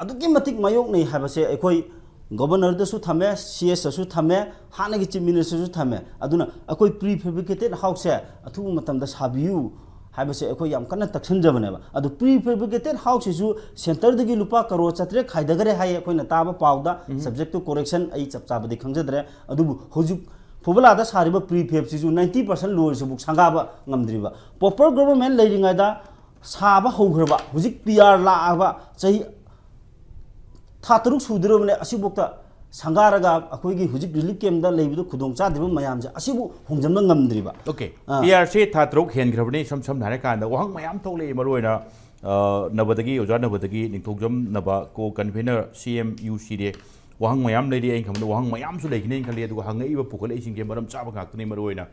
ꯑꯗꯨꯛꯀꯤ ꯃꯇꯤꯛ ꯃꯥꯌꯣꯛꯅꯩ ꯍꯥꯏꯕꯁꯦ ꯑꯩꯈꯣꯏ Governor ꯗꯁꯨ ꯊꯝꯃꯦ, C S ꯇꯁꯨ ꯊꯝꯃꯦ, ꯍꯥꯟꯅꯒꯤ Chief Minister ꯁꯨ ꯊꯝꯃꯦ꯫ ꯑꯗꯨꯅ ꯑꯩꯈꯣꯏ pre fabricated house ꯁꯦ ꯑꯊꯨꯕ ꯃꯇꯝꯗ ꯁꯥꯕꯤꯌꯨ ꯍꯥꯏꯕꯁꯦ ꯑꯩꯈꯣꯏ ꯌꯥꯝ ꯀꯟꯅ ꯇꯛꯁꯟꯖꯕꯅꯦꯕ꯫ ꯑꯗꯨ pre fabricated house ꯁꯤꯁꯨ centre ꯗꯒꯤ ꯂꯨꯄꯥ ꯀꯔꯣꯔ ꯆꯥꯇ꯭ꯔꯦꯠ ꯈꯥꯏꯗꯈ꯭ꯔꯦ ꯍꯥꯏꯌꯦ ꯑꯩꯈꯣꯏꯅ ꯇꯥꯕ ꯄꯥꯎꯗ꯫ Subject to correction, ꯑꯩ ꯆꯞ ꯆꯥꯕꯗꯤ ꯈꯪꯖꯗ꯭ꯔꯦ꯫ ꯑꯗꯨꯕꯨ ꯍꯧꯖꯤꯛ ꯐꯨꯕꯂꯥꯗ ꯁꯥꯔꯤꯕ prefab ꯁꯤꯁꯨ ninety percent ꯂꯣꯏꯔꯁꯤꯕꯨ ꯁꯪꯒꯥꯕ ꯉꯝꯗ꯭ꯔꯤꯕ꯫ Proper government ꯂꯩꯔꯤꯉꯩꯗ ꯁꯥꯕ ꯍꯧꯈ꯭ꯔꯕ, ꯍꯧꯖꯤꯛ P R ꯂꯥꯛꯑꯕ ꯆꯍꯤ ꯊꯥ ꯇꯔꯨꯛ ꯁꯨꯗꯣꯔꯕꯅꯦ, ꯑꯁꯤꯐꯥꯎꯗ ꯁꯪꯒꯥꯔꯒ ꯑꯩꯈꯣꯏꯒꯤ ꯍꯧꯖꯤꯛ relief camp ꯇ ꯂꯩꯕꯗ ꯈꯨꯗꯣꯡ ꯆꯥꯗ꯭ꯔꯤꯕ ꯃꯌꯥꯝꯁꯦ ꯑꯁꯤꯕꯨ ꯍꯣꯡꯖꯟꯕ ꯉꯝꯗ꯭ꯔꯤꯕ꯫ ꯑꯣꯀꯦ꯫ ꯑꯥ꯫ P R ꯁꯦ ꯊꯥ ꯇꯔꯨꯛ ꯍꯦꯟꯈ꯭ꯔꯕꯅꯤ꯫ ꯏꯁꯝ ꯁꯝꯅ ꯍꯥꯏꯔꯀꯥꯟꯗ ꯋꯥꯍꯪ ꯃꯌꯥꯝ ꯊꯣꯛꯂꯛꯑꯦ, ꯃꯔꯨꯑꯣꯏꯅ, ꯑ, ꯅꯕꯗꯒꯤ, ꯑꯣꯖꯥ ꯅꯕꯗꯒꯤ, ꯅꯤꯡꯊꯧꯖꯝ ꯅꯕ, co convener C M U C ꯗ ꯋꯥꯍꯪ ꯃꯌꯥꯝ ꯂꯩꯔꯤ꯫ ꯑꯩꯅ ꯈꯟꯕꯗ ꯋꯥꯍꯪ ꯃꯌꯥꯝꯁꯨ ꯂꯩꯒꯅꯤ ꯈꯜꯂꯤ, ꯑꯗꯨꯒ ꯍꯪꯉꯛꯏꯕ ꯄꯨꯈꯠꯂꯛꯏꯁꯤꯡꯁꯦ ꯃꯔꯝ ꯆꯥꯕ ꯉꯥꯛꯇꯅꯤ꯫ ꯃꯔꯨꯑꯣꯏꯅ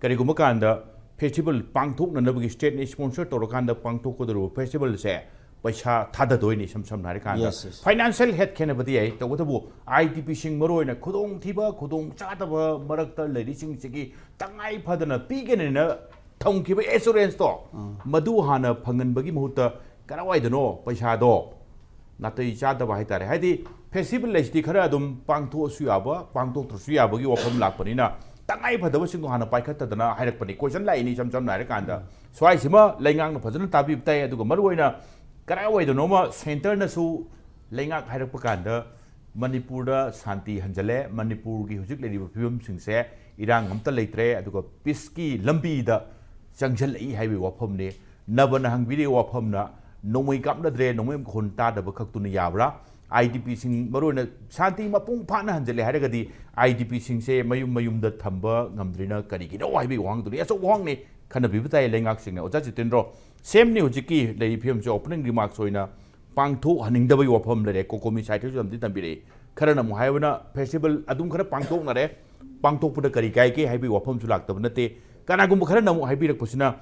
ꯀꯔꯤꯒꯨꯝꯕ ꯀꯥꯟꯗ festival ꯄꯥꯡꯊꯣꯛꯅꯅꯕꯒꯤ state ꯅ sponsor ꯇꯧꯔꯀꯥꯟꯗ ꯄꯥꯡꯊꯣꯛꯀꯗꯧꯔꯤꯕ festival ꯁꯦ ꯄꯩꯁꯥ ꯊꯥꯗꯗꯣꯏꯅꯤ꯫ ꯏꯁꯝ ꯁꯝꯅ ꯍꯥꯏꯔꯀꯥꯟꯗ Yes, yes. Financial head ꯈꯦꯠꯅꯕꯗꯤ ꯌꯥꯏ, ꯇꯧꯕꯇꯕꯨ I D P ꯁꯤꯡ ꯃꯔꯨꯑꯣꯏꯅ ꯈꯨꯗꯣꯡꯊꯤꯕ, ꯈꯨꯗꯣꯡ ꯆꯥꯗꯕ ꯃꯔꯛꯇ ꯂꯩꯔꯤꯁꯤꯡꯁꯤꯒꯤ ꯇꯉꯥꯏ ꯐꯗꯅ ꯄꯤꯒꯅꯤꯅ ꯊꯝꯈꯤꯕ assurance ꯇꯣ, ꯃꯗꯨ ꯍꯥꯟꯅ ꯐꯪꯍꯟꯕꯒꯤ ꯃꯍꯨꯠꯇ ꯀꯔꯥꯏꯋꯥꯏꯗꯅꯣ ꯄꯩꯁꯥꯗꯣ ꯅꯥꯇꯩ ꯆꯥꯗꯕ ꯍꯥꯏꯇꯥꯔꯦ꯫ ꯍꯥꯏꯗꯤ festival ꯍꯥꯏꯁꯤꯗꯤ ꯈꯔ ꯑꯗꯨꯝ ꯄꯥꯡꯊꯣꯛꯑꯁꯨ ꯌꯥꯕ, ꯄꯥꯡꯊꯣꯛꯇ꯭ꯔꯁꯨ ꯌꯥꯕꯒꯤ ꯋꯥꯐꯝ ꯂꯥꯛꯄꯅꯤꯅ ꯇꯉꯥꯏ ꯐꯗꯕꯁꯤꯡꯗꯣ ꯍꯥꯟꯅ ꯄꯥꯏꯈꯠꯇꯗꯅ ꯍꯥꯏꯔꯛꯄꯅꯤ꯫ Question ꯂꯥꯛꯏꯅꯤ ꯏꯁꯝ ꯁꯝꯅ ꯍꯥꯏꯔꯀꯥꯟꯗ꯫ ꯁ꯭ꯋꯥꯏꯁꯤꯃ ꯂꯩꯉꯥꯛꯅ ꯐꯖꯅ ꯇꯥꯕꯤꯕ ꯇꯥꯏ, ꯑꯗꯨꯒ ꯃꯔꯨꯑꯣꯏꯅ ꯀꯔꯥꯏꯋꯥꯏꯗꯅꯣꯃ centre ꯅꯁꯨ ꯂꯩꯉꯥꯛ ꯍꯥꯏꯔꯛꯄ ꯀꯥꯟꯗ ꯃꯅꯤꯄꯨꯔꯗ ꯁꯥꯟꯇꯤ ꯍꯟꯖꯜꯂꯦ, ꯃꯅꯤꯄꯨꯔꯒꯤ ꯍꯧꯖꯤꯛ ꯂꯩꯔꯤꯕ ꯐꯤꯕꯝꯁꯤꯡꯁꯦ ꯏꯔꯥꯡ ꯑꯝꯇ ꯂꯩꯇ꯭ꯔꯦ, ꯑꯗꯨꯒ ꯄꯤꯁꯀꯤ ꯂꯝꯕꯤꯗ ꯆꯪꯁꯤꯜꯂꯛꯏ ꯍꯥꯏꯕꯒꯤ ꯋꯥꯐꯝꯅꯤ꯫ ꯅꯕꯅ ꯍꯪꯕꯤꯔꯤꯕ ꯋꯥꯐꯝꯅ ꯅꯣꯡꯃꯩ ꯀꯥꯞꯅꯗ꯭ꯔꯦ, ꯅꯣꯡꯃꯩ ꯃꯈꯣꯟ ꯇꯥꯗꯕ ꯈꯛꯇꯨꯅ ꯌꯥꯕ꯭ꯔꯥ? ꯑꯥꯏ ꯗꯤ ꯄꯤꯁꯤꯡ ꯃꯔꯨꯑꯣꯏꯅ ꯁꯥꯟꯇꯤ ꯃꯄꯨꯡ ꯐꯥꯅ ꯍꯟꯖꯤꯜꯂꯦ ꯍꯥꯏꯔꯒꯗꯤ ꯑꯥꯏ ꯗꯤ ꯄꯤꯁꯤꯡꯁꯦ ꯃꯌꯨꯝ ꯃꯌꯨꯝꯗ ꯊꯝꯕ ꯉꯝꯗ꯭ꯔꯤꯅ ꯀꯔꯤꯒꯤꯅꯣ ꯍꯥꯏꯕꯒꯤ ꯋꯥꯍꯪꯗꯨꯅꯤ꯫ ꯑꯆꯧꯕ ꯋꯥꯍꯪꯅꯤ, ꯈꯟꯅꯕꯤꯕ ꯇꯥꯏ ꯂꯩꯉꯥꯛꯁꯤꯡꯅ꯫ ꯑꯣꯖꯥ ꯖꯤꯇꯦꯟꯗ꯭ꯔꯣ, ꯁꯦꯝꯅꯤ ꯍꯧꯖꯤꯛꯀꯤ ꯂꯩꯔꯤꯕ ꯐꯤꯕꯝꯁꯦ ꯑꯣꯄꯅꯤꯡ ꯔꯤꯃꯥꯔꯛꯁ ꯑꯣꯏꯅ ꯄꯥꯡꯊꯣꯛꯍꯟꯅꯤꯡꯗꯕꯒꯤ ꯋꯥꯐꯝ ꯂꯩꯔꯦ꯫ ꯀꯣꯀꯣꯃꯤ ꯁꯥꯏꯠꯇꯁꯨ ꯌꯥꯝꯗꯤ ꯊꯝꯕꯤꯔꯛꯏ꯫ ꯈꯔꯅ ꯑꯃꯨꯛ ꯍꯥꯏꯕꯅ ꯐꯦꯁꯇꯤꯚꯦꯜ ꯑꯗꯨꯝ ꯈꯔ ꯄꯥꯡꯊꯣꯛꯅꯔꯦ, ꯄꯥꯡꯊꯣꯛꯄꯗ ꯀꯔꯤ ꯀꯥꯏꯒꯦ ꯍꯥꯏꯕꯒꯤ ꯋꯥꯐꯝꯁꯨ ꯂꯥꯛꯇꯕ ꯅꯠꯇꯦ꯫ ꯀꯅꯥꯒꯨꯝꯕ ꯈꯔꯅ ꯑꯃꯨꯛ ꯍꯥꯏꯕꯤꯔꯛꯄꯁꯤꯅ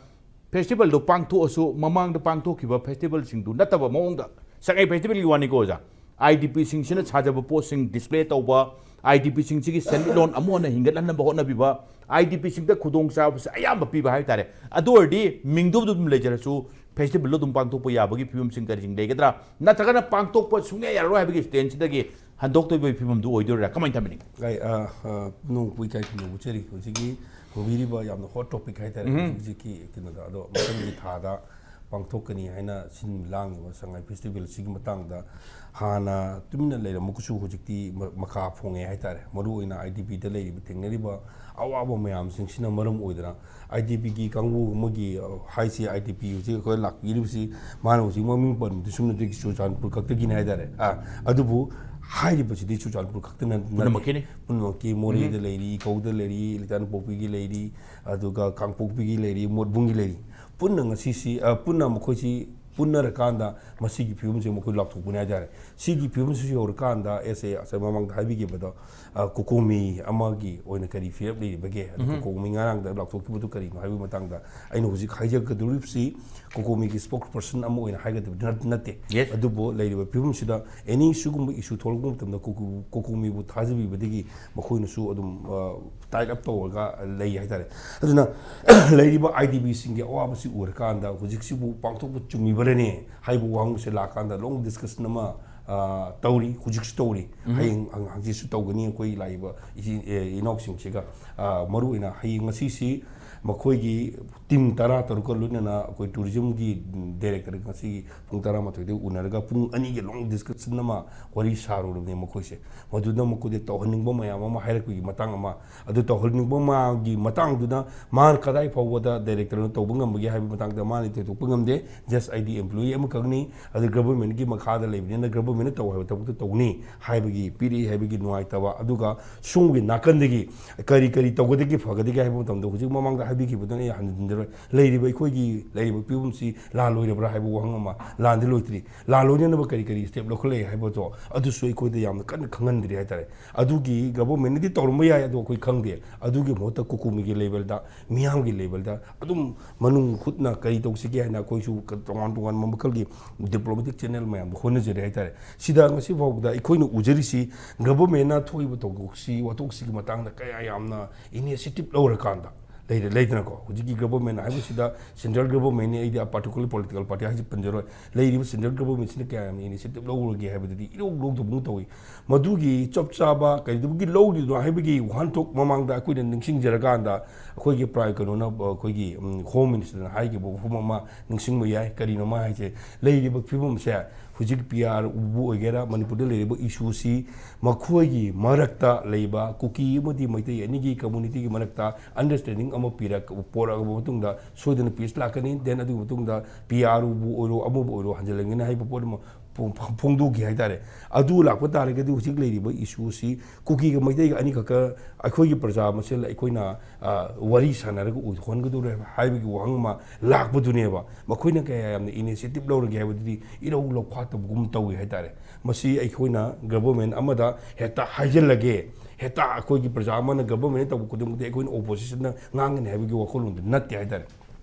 ꯐꯦꯁꯇꯤꯚꯦꯜꯗꯣ ꯄꯥꯡꯊꯣꯛꯑꯁꯨ ꯃꯃꯥꯡꯗ ꯄꯥꯡꯊꯣꯛꯈꯤꯕ ꯐꯦꯁꯇꯤꯚꯦꯜꯁꯤꯡꯗꯨ ꯅꯠꯇꯕ ꯃꯑꯣꯡꯗ, ꯁꯉꯥꯏ ꯐꯦꯁꯇꯤꯚꯦꯜꯒꯤ ꯋꯥꯅꯤꯀꯣ ꯑꯣꯖꯥ, ꯑꯥꯏ ꯗꯤ ꯄꯤꯁꯤꯡꯁꯤꯅ ꯁꯥꯖꯕ ꯄꯣꯠꯁꯤꯡ ꯗꯤꯁꯄ꯭ꯂꯦ ꯇꯧꯕ, ꯑꯥꯏ ꯗꯤ ꯄꯤꯁꯤꯡꯁꯤꯒꯤ ꯁꯦꯟꯃꯤꯠꯂꯣꯟ ꯑꯃꯨꯛ ꯍꯟꯅ ꯍꯤꯡꯒꯠꯍꯟꯅꯕ ꯍꯣꯠꯅꯕꯤꯕ, ꯑꯥꯏ ꯗꯤ ꯄꯤꯁꯤꯡꯗ ꯈꯨꯗꯣꯡꯆꯥꯕꯁꯦ ꯑꯌꯥꯝꯕ ꯄꯤꯕ ꯍꯥꯏꯕ ꯇꯥꯔꯦ꯫ ꯑꯗꯨ ꯑꯣꯏꯔꯗꯤ ꯃꯤꯡꯗꯨ ꯑꯗꯨꯝ ꯂꯩꯖꯔꯁꯨ ꯐꯦꯁꯇꯤꯚꯦꯜꯗꯣ ꯑꯗꯨꯝ ꯄꯥꯡꯊꯣꯛꯄ ꯌꯥꯕꯒꯤ ꯐꯤꯕꯝꯁꯤꯡ ꯀꯔꯤꯁꯤꯡ ꯂꯩꯒꯗ꯭ꯔꯥ? ꯅꯠꯇ꯭ꯔꯒꯅ ꯄꯥꯡꯊꯣꯛꯄ ꯁꯨꯡꯌꯥ ꯌꯥꯔꯔꯣꯏ ꯍꯥꯏꯕꯒꯤ ꯁ꯭ꯇꯦꯟꯁꯤꯗꯒꯤ ꯍꯟꯗꯣꯛꯇꯣꯏꯕꯒꯤ ꯐꯤꯕꯝꯗꯨ ꯑꯣꯏꯗꯣꯏꯔꯥ? ꯀꯃꯥꯏꯅ ꯊꯝꯕꯤꯅꯤꯡꯉꯤ? ꯑꯩ, ꯑ, ꯑ, ꯄꯨꯝꯅꯃꯛꯄꯨ ꯏꯀꯥꯏ ꯈꯨꯝꯅꯕ ꯎꯠꯆꯔꯤ꯫ ꯍꯧꯖꯤꯛꯀꯤ ꯍꯪꯕꯤꯔꯤꯕ ꯌꯥꯝꯅ ꯍꯣꯠ ꯇꯣꯄꯤꯛ ꯍꯥꯏꯇꯥꯔꯦ, ꯎꯝ꯫ ꯍꯧꯖꯤꯛ ꯍꯧꯖꯤꯛꯀꯤ ꯀꯩꯅꯣꯗ꯫ ꯑꯗꯣ ꯃꯊꯪꯒꯤ ꯊꯥꯗ ꯄꯥꯡꯊꯣꯛꯀꯅꯤ ꯍꯥꯏꯅ ꯁꯤꯟ ꯂꯥꯡꯉꯤꯕ ꯁꯉꯥꯏ ꯐꯦꯁꯇꯤꯚꯦꯜꯁꯤꯒꯤ ꯃꯇꯥꯡꯗ ꯍꯥꯟꯅ ꯇꯨꯃꯤꯟꯅ ꯂꯩꯔꯝꯃꯒꯁꯨ ꯍꯧꯖꯤꯛꯇꯤ ꯃ-, ꯃꯈꯥ ꯐꯣꯡꯉꯦ ꯍꯥꯏꯇꯥꯔꯦ꯫ ꯃꯔꯨꯑꯣꯏꯅ ꯑꯥꯏ ꯗꯤ ꯄꯤꯗ ꯂꯩꯔꯤꯕ, ꯊꯦꯡꯅꯔꯤꯕ ꯑꯋꯥꯕ ꯃꯌꯥꯝꯁꯤꯡꯁꯤꯅ ꯃꯔꯝ ꯑꯣꯏꯗꯅ ꯑꯥꯏ ꯗꯤ ꯄꯤꯒꯤ ꯀꯥꯡꯕꯨ ꯑꯃꯒꯤ, ꯑ, ꯍꯥꯏꯁꯤ ꯑꯥꯏ ꯗꯤ ꯄꯤ ꯍꯧꯖꯤꯛ ꯑꯩꯈꯣꯏ ꯂꯥꯛꯄꯤꯔꯤꯕꯁꯤ ꯃꯥꯅ ꯍꯧꯖꯤꯛ ꯃꯃꯤꯡ ꯄꯟꯕꯗꯨꯁꯨ ꯅꯠꯇꯦ, ꯆꯨꯔꯆꯥꯟꯄꯨꯔ ꯈꯛꯇꯒꯤꯅꯤ ꯍꯥꯏꯇꯥꯔꯦ꯫ ꯑ, ꯑꯗꯨꯕꯨ ꯍꯥꯏꯔꯤꯕꯁꯤꯗꯤ ꯆꯨꯔꯆꯥꯟꯄꯨꯔ ꯈꯛꯇ ꯅꯠ-, ꯅꯠꯇꯦ꯫ ꯄꯨꯝꯅꯃꯛꯀꯤꯅꯤ꯫ ꯄꯨꯝꯅꯃꯛꯀꯤ, ꯃꯣꯔꯦꯗ ꯎꯝ꯫ ꯂꯩꯔꯤ, ꯏꯀꯧꯗ ꯂꯩꯔꯤ, ꯂꯩꯇꯥꯟꯄꯣꯛꯄꯤꯒꯤ ꯂꯩꯔꯤ, ꯑꯗꯨꯒ ꯀꯥꯡꯄꯣꯛꯄꯤꯒꯤ ꯂꯩꯔꯤ, ꯃꯣꯠꯕꯨꯡꯒꯤ ꯂꯩꯔꯤ꯫ ꯄꯨꯟꯅ ꯉꯁꯤꯁꯤ, ꯑ, ꯄꯨꯟꯅ ꯃꯈꯣꯏꯁꯤ ꯄꯨꯟꯅꯔꯀꯥꯟꯗ ꯃꯁꯤꯒꯤ ꯐꯤꯕꯝꯁꯤ ꯃꯈꯣꯏ ꯂꯥꯎꯊꯣꯛꯄꯅꯤ ꯍꯥꯏꯇꯥꯔꯦ꯫ ꯁꯤꯒꯤ ꯐꯤꯕꯝꯁꯤꯁꯨ ꯌꯧꯔꯀꯥꯟꯗ, ꯑꯦꯁ ꯑꯦ, ꯉꯁꯥꯏ ꯃꯃꯥꯡꯗ ꯍꯥꯏꯕꯤꯈꯤꯕꯗꯣ, ꯑ, ꯀꯣꯀꯣꯃꯤ ꯑꯃꯒꯤ ꯑꯣꯏꯅ ꯀꯔꯤ ꯐꯤꯔꯦꯞ ꯂꯩꯔꯤꯕꯒꯦ? ꯑꯗꯨ ꯎꯝ꯫ ꯀꯣꯀꯣꯃꯤ ꯉꯔꯥꯡꯗ ꯂꯥꯎꯊꯣꯛꯈꯤꯕꯗꯨ ꯀꯔꯤꯅꯣ ꯍꯥꯏꯕꯒꯤ ꯃꯇꯥꯡꯗ ꯑꯩꯅ ꯍꯧꯖꯤꯛ ꯍꯥꯏꯖꯒꯗꯧꯔꯤꯕꯁꯤ ꯀꯣꯀꯣꯃꯤꯒꯤ ꯁ꯭ꯄꯣꯛꯁ ꯄꯔꯁꯟ ꯑꯃ ꯑꯣꯏꯅ ꯍꯥꯏꯒꯗꯕꯗꯤ ꯅꯠ-, ꯅꯠꯇꯦ꯫ Yes꯫ ꯑꯗꯨꯕꯨ ꯂꯩꯔꯤꯕ ꯐꯤꯕꯝꯁꯤꯗ ꯑꯦꯅꯤ ꯁꯤꯒꯨꯝꯕ ꯏꯁꯨ ꯊꯣꯛꯂꯛꯄ ꯃꯇꯝꯗ ꯀꯣꯀꯣ-, ꯀꯣꯀꯣꯃꯤꯕꯨ ꯊꯥꯖꯕꯤꯕꯗꯒꯤ ꯃꯈꯣꯏꯅꯁꯨ ꯑꯗꯨꯝ, ꯑ, ꯇꯥꯏꯠ ꯑꯞ ꯇꯧꯔꯒ ꯂꯩ ꯍꯥꯏꯇꯥꯔꯦ꯫ ꯑꯗꯨꯅ ꯂꯩꯔꯤꯕ ꯑꯥꯏ ꯗꯤ ꯄꯤꯁꯤꯡꯒꯤ ꯑꯋꯥꯕꯁꯤ ꯎꯔꯀꯥꯟꯗ ꯍꯧꯖꯤꯛꯁꯤꯕꯨ ꯄꯥꯡꯊꯣꯛꯄ ꯆꯨꯝꯃꯤꯕꯔꯅꯦ ꯍꯥꯏꯕ ꯋꯥꯍꯪꯁꯦ ꯂꯥꯛꯀꯥꯟꯗ ꯂꯣꯡ ꯗꯤꯁꯀꯁꯟ ꯑꯃ, ꯑ, ꯇꯧꯔꯤ꯫ ꯍꯧꯖꯤꯛꯁꯨ ꯇꯧꯔꯤ꯫ ꯎꯝ꯫ ꯍꯌꯦꯡ ꯍꯪ-, ꯍꯪꯆꯤꯠꯁꯨ ꯇꯧꯒꯅꯤ ꯑꯩꯈꯣꯏ ꯂꯥꯛꯏꯕ ꯏꯆꯤꯟ-, ꯑꯦ, ꯏꯅꯥꯎꯁꯤꯡꯁꯤꯒ꯫ ꯑ, ꯃꯔꯨꯑꯣꯏꯅ ꯍꯌꯦꯡ ꯉꯁꯤꯁꯤ ꯃꯈꯣꯏꯒꯤ ꯇꯤꯝ ꯇꯔꯥ ꯇꯔꯨꯛꯀ ꯂꯣꯏꯅꯅ ꯑꯩꯈꯣꯏ ꯇꯨꯔꯤꯖꯝꯒꯤ ꯗꯥꯏꯔꯦꯛꯇꯔ ꯉꯁꯤꯒꯤ ꯄꯨꯡ ꯇꯔꯥꯃꯥꯊꯣꯏꯗ ꯎꯅꯔꯒ ꯄꯨꯡ ꯑꯅꯤꯒꯤ ꯂꯣꯡ ꯗꯤꯁꯀꯁꯟ ꯑꯃ ꯋꯥꯔꯤ ꯁꯥꯔꯨꯔꯕꯅꯦ ꯃꯈꯣꯏꯁꯦ꯫ ꯃꯗꯨꯗ ꯃꯈꯣꯏꯗ ꯇꯧꯍꯟꯅꯤꯡꯕ ꯃꯌꯥꯝ ꯑꯃ ꯍꯥꯏꯔꯛꯄꯒꯤ ꯃꯇꯥꯡ ꯑꯃ, ꯑꯗꯨ ꯇꯧꯍꯟꯅꯤꯡꯕ ꯃꯥꯒꯤ ꯃꯇꯥꯡꯗꯨꯅ ꯃꯥꯅ ꯀꯗꯥꯏ ꯐꯥꯎꯕꯗ ꯗꯥꯏꯔꯦꯛꯇꯔꯅ ꯇꯧꯕ ꯉꯝꯕꯒꯦ ꯍꯥꯏꯕꯒꯤ ꯃꯇꯥꯡꯗ ꯃꯥꯅ ꯊꯣꯏꯗꯣꯛꯄ ꯉꯝꯗꯦ꯫ ꯖꯁ ꯑꯩꯗꯤ ꯑꯦꯝꯄ꯭ꯂꯣꯌꯤ ꯑꯃꯈꯛꯅꯤ, ꯑꯗꯨ ꯒꯚꯔꯟꯃꯦꯟꯠꯀꯤ ꯃꯈꯥꯗ ꯂꯩꯕꯅꯤꯅ ꯒꯚꯔꯟꯃꯦꯟꯠꯅ ꯇꯧ ꯍꯥꯏꯕ ꯊꯕꯛꯇꯣ ꯇꯧꯅꯤ ꯍꯥꯏꯕꯒꯤ ꯄꯤꯔꯛꯏ ꯍꯥꯏꯕꯒꯤ ꯅꯨꯡꯉꯥꯏꯇꯕ, ꯑꯗꯨꯒ ꯁꯣꯝꯒꯤ ꯅꯥꯀꯟꯗꯒꯤ ꯀꯔꯤ ꯀꯔꯤ ꯇꯧꯒꯗꯒꯦ ꯐꯒꯗꯒꯦ ꯍꯥꯏꯕ ꯃꯇꯝꯗ ꯍꯧꯖꯤꯛ ꯃꯃꯥꯡꯗ ꯍꯥꯏꯕꯤꯈꯤꯕꯗꯨꯅ ꯑꯩ ꯍꯟꯖꯤꯟꯖꯔꯣꯏ꯫ ꯂꯩꯔꯤꯕ ꯑꯩꯈꯣꯏꯒꯤ ꯂꯩꯔꯤꯕ ꯐꯤꯕꯝꯁꯤ ꯂꯥꯜꯂꯣꯏꯔꯕ꯭ꯔꯥ ꯍꯥꯏꯕ ꯋꯥꯍꯪ ꯑꯃ, ꯂꯥꯟꯗꯤ ꯂꯣꯏꯗ꯭ꯔꯤ, ꯂꯥꯜꯂꯣꯏꯅꯅꯕ ꯀꯔꯤ ꯀꯔꯤ ꯁ꯭ꯇꯦꯞ ꯂꯧꯈꯠꯂꯛꯏ ꯍꯥꯏꯕꯗꯣ ꯑꯗꯨꯁꯨ ꯑꯩꯈꯣꯏꯗ ꯌꯥꯝꯅ ꯀꯟꯅ ꯈꯪꯍꯟꯗ꯭ꯔꯤ ꯍꯥꯏꯇꯥꯔꯦ꯫ ꯑꯗꯨꯒꯤ ꯒꯚꯔꯟꯃꯦꯟꯠꯅꯗꯤ ꯇꯧꯔꯝꯕ ꯌꯥꯏ, ꯑꯗꯣ ꯑꯩꯈꯣꯏ ꯈꯪꯗꯦ꯫ ꯑꯗꯨꯒꯤ ꯃꯍꯨꯠꯇ ꯀꯨꯀꯨꯃꯤꯒꯤ ꯂꯦꯚꯦꯜꯗ, ꯃꯤꯌꯥꯝꯒꯤ ꯂꯦꯚꯦꯜꯗ ꯑꯗꯨꯝ ꯃꯅꯨꯡ ꯍꯨꯠꯅ ꯀꯔꯤ ꯇꯧꯁꯤꯒꯦ ꯍꯥꯏꯅ ꯑꯩꯈꯣꯏꯁꯨ ꯇꯣꯉꯥꯟ ꯇꯣꯉꯥꯟꯕ ꯃꯈꯜꯒꯤ ꯗꯤꯄ꯭ꯂꯣꯃꯦꯇꯤꯛ ꯆꯦꯅꯦꯜ ꯃꯌꯥꯝꯗ ꯍꯣꯠꯅꯖꯔꯤ ꯍꯥꯏꯇꯥꯔꯦ꯫ ꯁꯤꯗ ꯉꯁꯤ ꯐꯥꯎꯕꯗ ꯑꯩꯈꯣꯏꯅ ꯎꯖꯔꯤꯁꯤ ꯒꯚꯔꯟꯃꯦꯟꯠꯅ ꯊꯣꯛꯏꯕ ꯊꯧꯗꯣꯛꯁꯤ, ꯋꯥꯊꯣꯛꯁꯤꯒꯤ ꯃꯇꯥꯡꯗ ꯀꯌꯥ ꯌꯥꯝꯅ ꯏꯅꯤꯁꯤꯌꯦꯇꯤꯚ ꯂꯧꯔꯀꯥꯟꯗ ꯂꯩꯔꯦ, ꯂꯩꯗꯅꯀꯣ꯫ ꯍꯧꯖꯤꯛꯀꯤ ꯒꯚꯔꯟꯃꯦꯟꯠ ꯍꯥꯏꯕꯁꯤꯗ ꯁꯦꯟꯇ꯭ꯔꯦꯜ ꯒꯚꯔꯟꯃꯦꯟꯠꯅꯤ, ꯑꯩꯗꯤ ꯄꯥꯔꯇꯤꯀꯨꯂꯔ ꯄꯣꯂꯤꯇꯤꯀꯦꯜ ꯄꯥꯔꯇꯤ ꯍꯥꯏꯁꯤ ꯄꯟꯖꯔꯣꯏ꯫ ꯂꯩꯔꯤꯕ ꯁꯦꯟꯇ꯭ꯔꯦꯜ ꯒꯚꯔꯟꯃꯦꯟꯠꯁꯤꯅ ꯀꯌꯥ ꯌꯥꯝꯅ ꯏꯅꯤꯁꯤꯌꯦꯇꯤꯚ ꯂꯧꯔꯒꯦ ꯍꯥꯏꯕꯗꯨꯗꯤ ꯏꯂꯧ ꯂꯧꯗꯕꯒꯨꯝ ꯇꯧꯏ꯫ ꯃꯗꯨꯒꯤ ꯆꯞ ꯆꯥꯕ ꯀꯩꯗꯧꯕꯒꯤ ꯂꯧꯔꯤꯅꯣ ꯍꯥꯏꯕꯒꯤ ꯋꯥꯍꯟꯊꯣꯛ ꯃꯃꯥꯡꯗ ꯑꯩꯈꯣꯏꯅ ꯅꯤꯡꯁꯤꯡꯖꯔꯀꯥꯟꯗ, ꯑꯩꯈꯣꯏꯒꯤ ꯄ꯭ꯔꯥꯏ ꯀꯩꯅꯣꯅ, ꯑꯩꯈꯣꯏꯒꯤ, ꯎꯝ, ꯍꯣꯝ ꯃꯤꯅꯤꯁꯇꯔꯅ ꯍꯥꯏꯈꯤꯕ ꯋꯥꯐꯝ ꯑꯃ ꯅꯤꯡꯁꯤꯡꯕ ꯌꯥꯏ꯫ ꯀꯔꯤꯅꯣ ꯃꯥ ꯍꯥꯏꯁꯦ? ꯂꯩꯔꯤꯕ ꯐꯤꯕꯝꯁꯦ, ꯍꯧꯖꯤꯛ ꯄꯤ ꯑꯥꯔ ꯎꯕꯨ ꯑꯣꯏꯒꯦꯔꯥ, ꯃꯅꯤꯄꯨꯔꯗ ꯂꯩꯔꯤꯕ ꯏꯁꯨꯁꯤ ꯃꯈꯣꯏꯒꯤ ꯃꯔꯛꯇ ꯂꯩꯕ ꯀꯨꯀꯤ ꯑꯃꯗꯤ ꯃꯩꯇꯩ ꯑꯅꯤꯒꯤ ꯀꯝꯃ꯭ꯌꯨꯅꯤꯇꯤꯒꯤ ꯃꯔꯛꯇ ꯑꯟꯗꯔꯁ꯭ꯇꯦꯟꯗꯤꯡ ꯑꯃ ꯄꯤꯔꯛ-, ꯄꯣꯔꯛꯑꯕ ꯃꯇꯨꯡꯗ ꯁꯣꯏꯗꯅ ꯄꯤꯁ ꯂꯥꯛꯀꯅꯤ꯫ ꯗꯦꯟ ꯑꯗꯨꯒꯤ ꯃꯇꯨꯡꯗ ꯄꯤ ꯑꯥꯔ ꯎꯕꯨ ꯑꯣꯏꯔꯣ, ꯑꯃꯕꯨ ꯑꯣꯏꯔꯣ, ꯍꯟꯖꯤꯜꯂꯛꯀꯅꯤ ꯍꯥꯏꯕ ꯄꯣꯠ ꯑꯃ ꯐꯣꯡ-, ꯐꯣꯡꯗꯣꯛꯈꯤ ꯍꯥꯏꯇꯥꯔꯦ꯫ ꯑꯗꯨ ꯂꯥꯛꯄ ꯇꯥꯔꯒꯗꯤ ꯍꯧꯖꯤꯛ ꯂꯩꯔꯤꯕ ꯏꯁꯨ ꯑꯁꯤ ꯀꯨꯀꯤꯒ ꯃꯩꯇꯩꯒ ꯑꯅꯤꯈꯛꯀ ꯑꯩꯈꯣꯏꯒꯤ ꯄ꯭ꯔꯖꯥ ꯃꯁꯦꯜ ꯑꯩꯈꯣꯏꯅ, ꯑ, ꯋꯥꯔꯤ ꯁꯥꯟꯅꯔꯒ ꯑꯣꯏꯊꯣꯛꯍꯟꯒꯗꯧꯔꯦ ꯍꯥꯏꯕꯒꯤ ꯋꯥꯍꯪ ꯑꯃ ꯂꯥꯛꯄꯗꯨꯅꯦꯕ꯫ ꯃꯈꯣꯏꯅ ꯀꯌꯥ ꯌꯥꯝꯅ ꯏꯅꯤꯁꯤꯌꯦꯇꯤꯚ ꯂꯧꯔꯒꯦ ꯍꯥꯏꯕꯗꯨꯗꯤ ꯏꯔꯧ ꯂꯧꯈꯥꯠꯇꯕꯒꯨꯝ ꯇꯧꯏ ꯍꯥꯏꯇꯥꯔꯦ꯫ ꯃꯁꯤ ꯑꯩꯈꯣꯏꯅ ꯒꯚꯔꯟꯃꯦꯟꯠ ꯑꯃꯗ ꯍꯦꯛꯇ ꯍꯥꯏꯖꯤꯜꯂꯒꯦ, ꯍꯦꯛꯇ ꯑꯩꯈꯣꯏꯒꯤ ꯄ꯭ꯔꯖꯥ ꯑꯃꯅ ꯒꯚꯔꯟꯃꯦꯟꯠ ꯇꯧꯕ ꯈꯨꯗꯤꯡꯃꯛꯇꯤ ꯑꯩꯈꯣꯏꯅ ꯑꯣꯄꯣꯖꯤꯁꯟꯅ ꯉꯥꯡꯒꯅꯤ ꯍꯥꯏꯕꯒꯤ ꯋꯥꯈꯜꯂꯣꯟꯗꯨ ꯅꯠꯇꯦ ꯍꯥꯏꯇꯥꯔꯦ꯫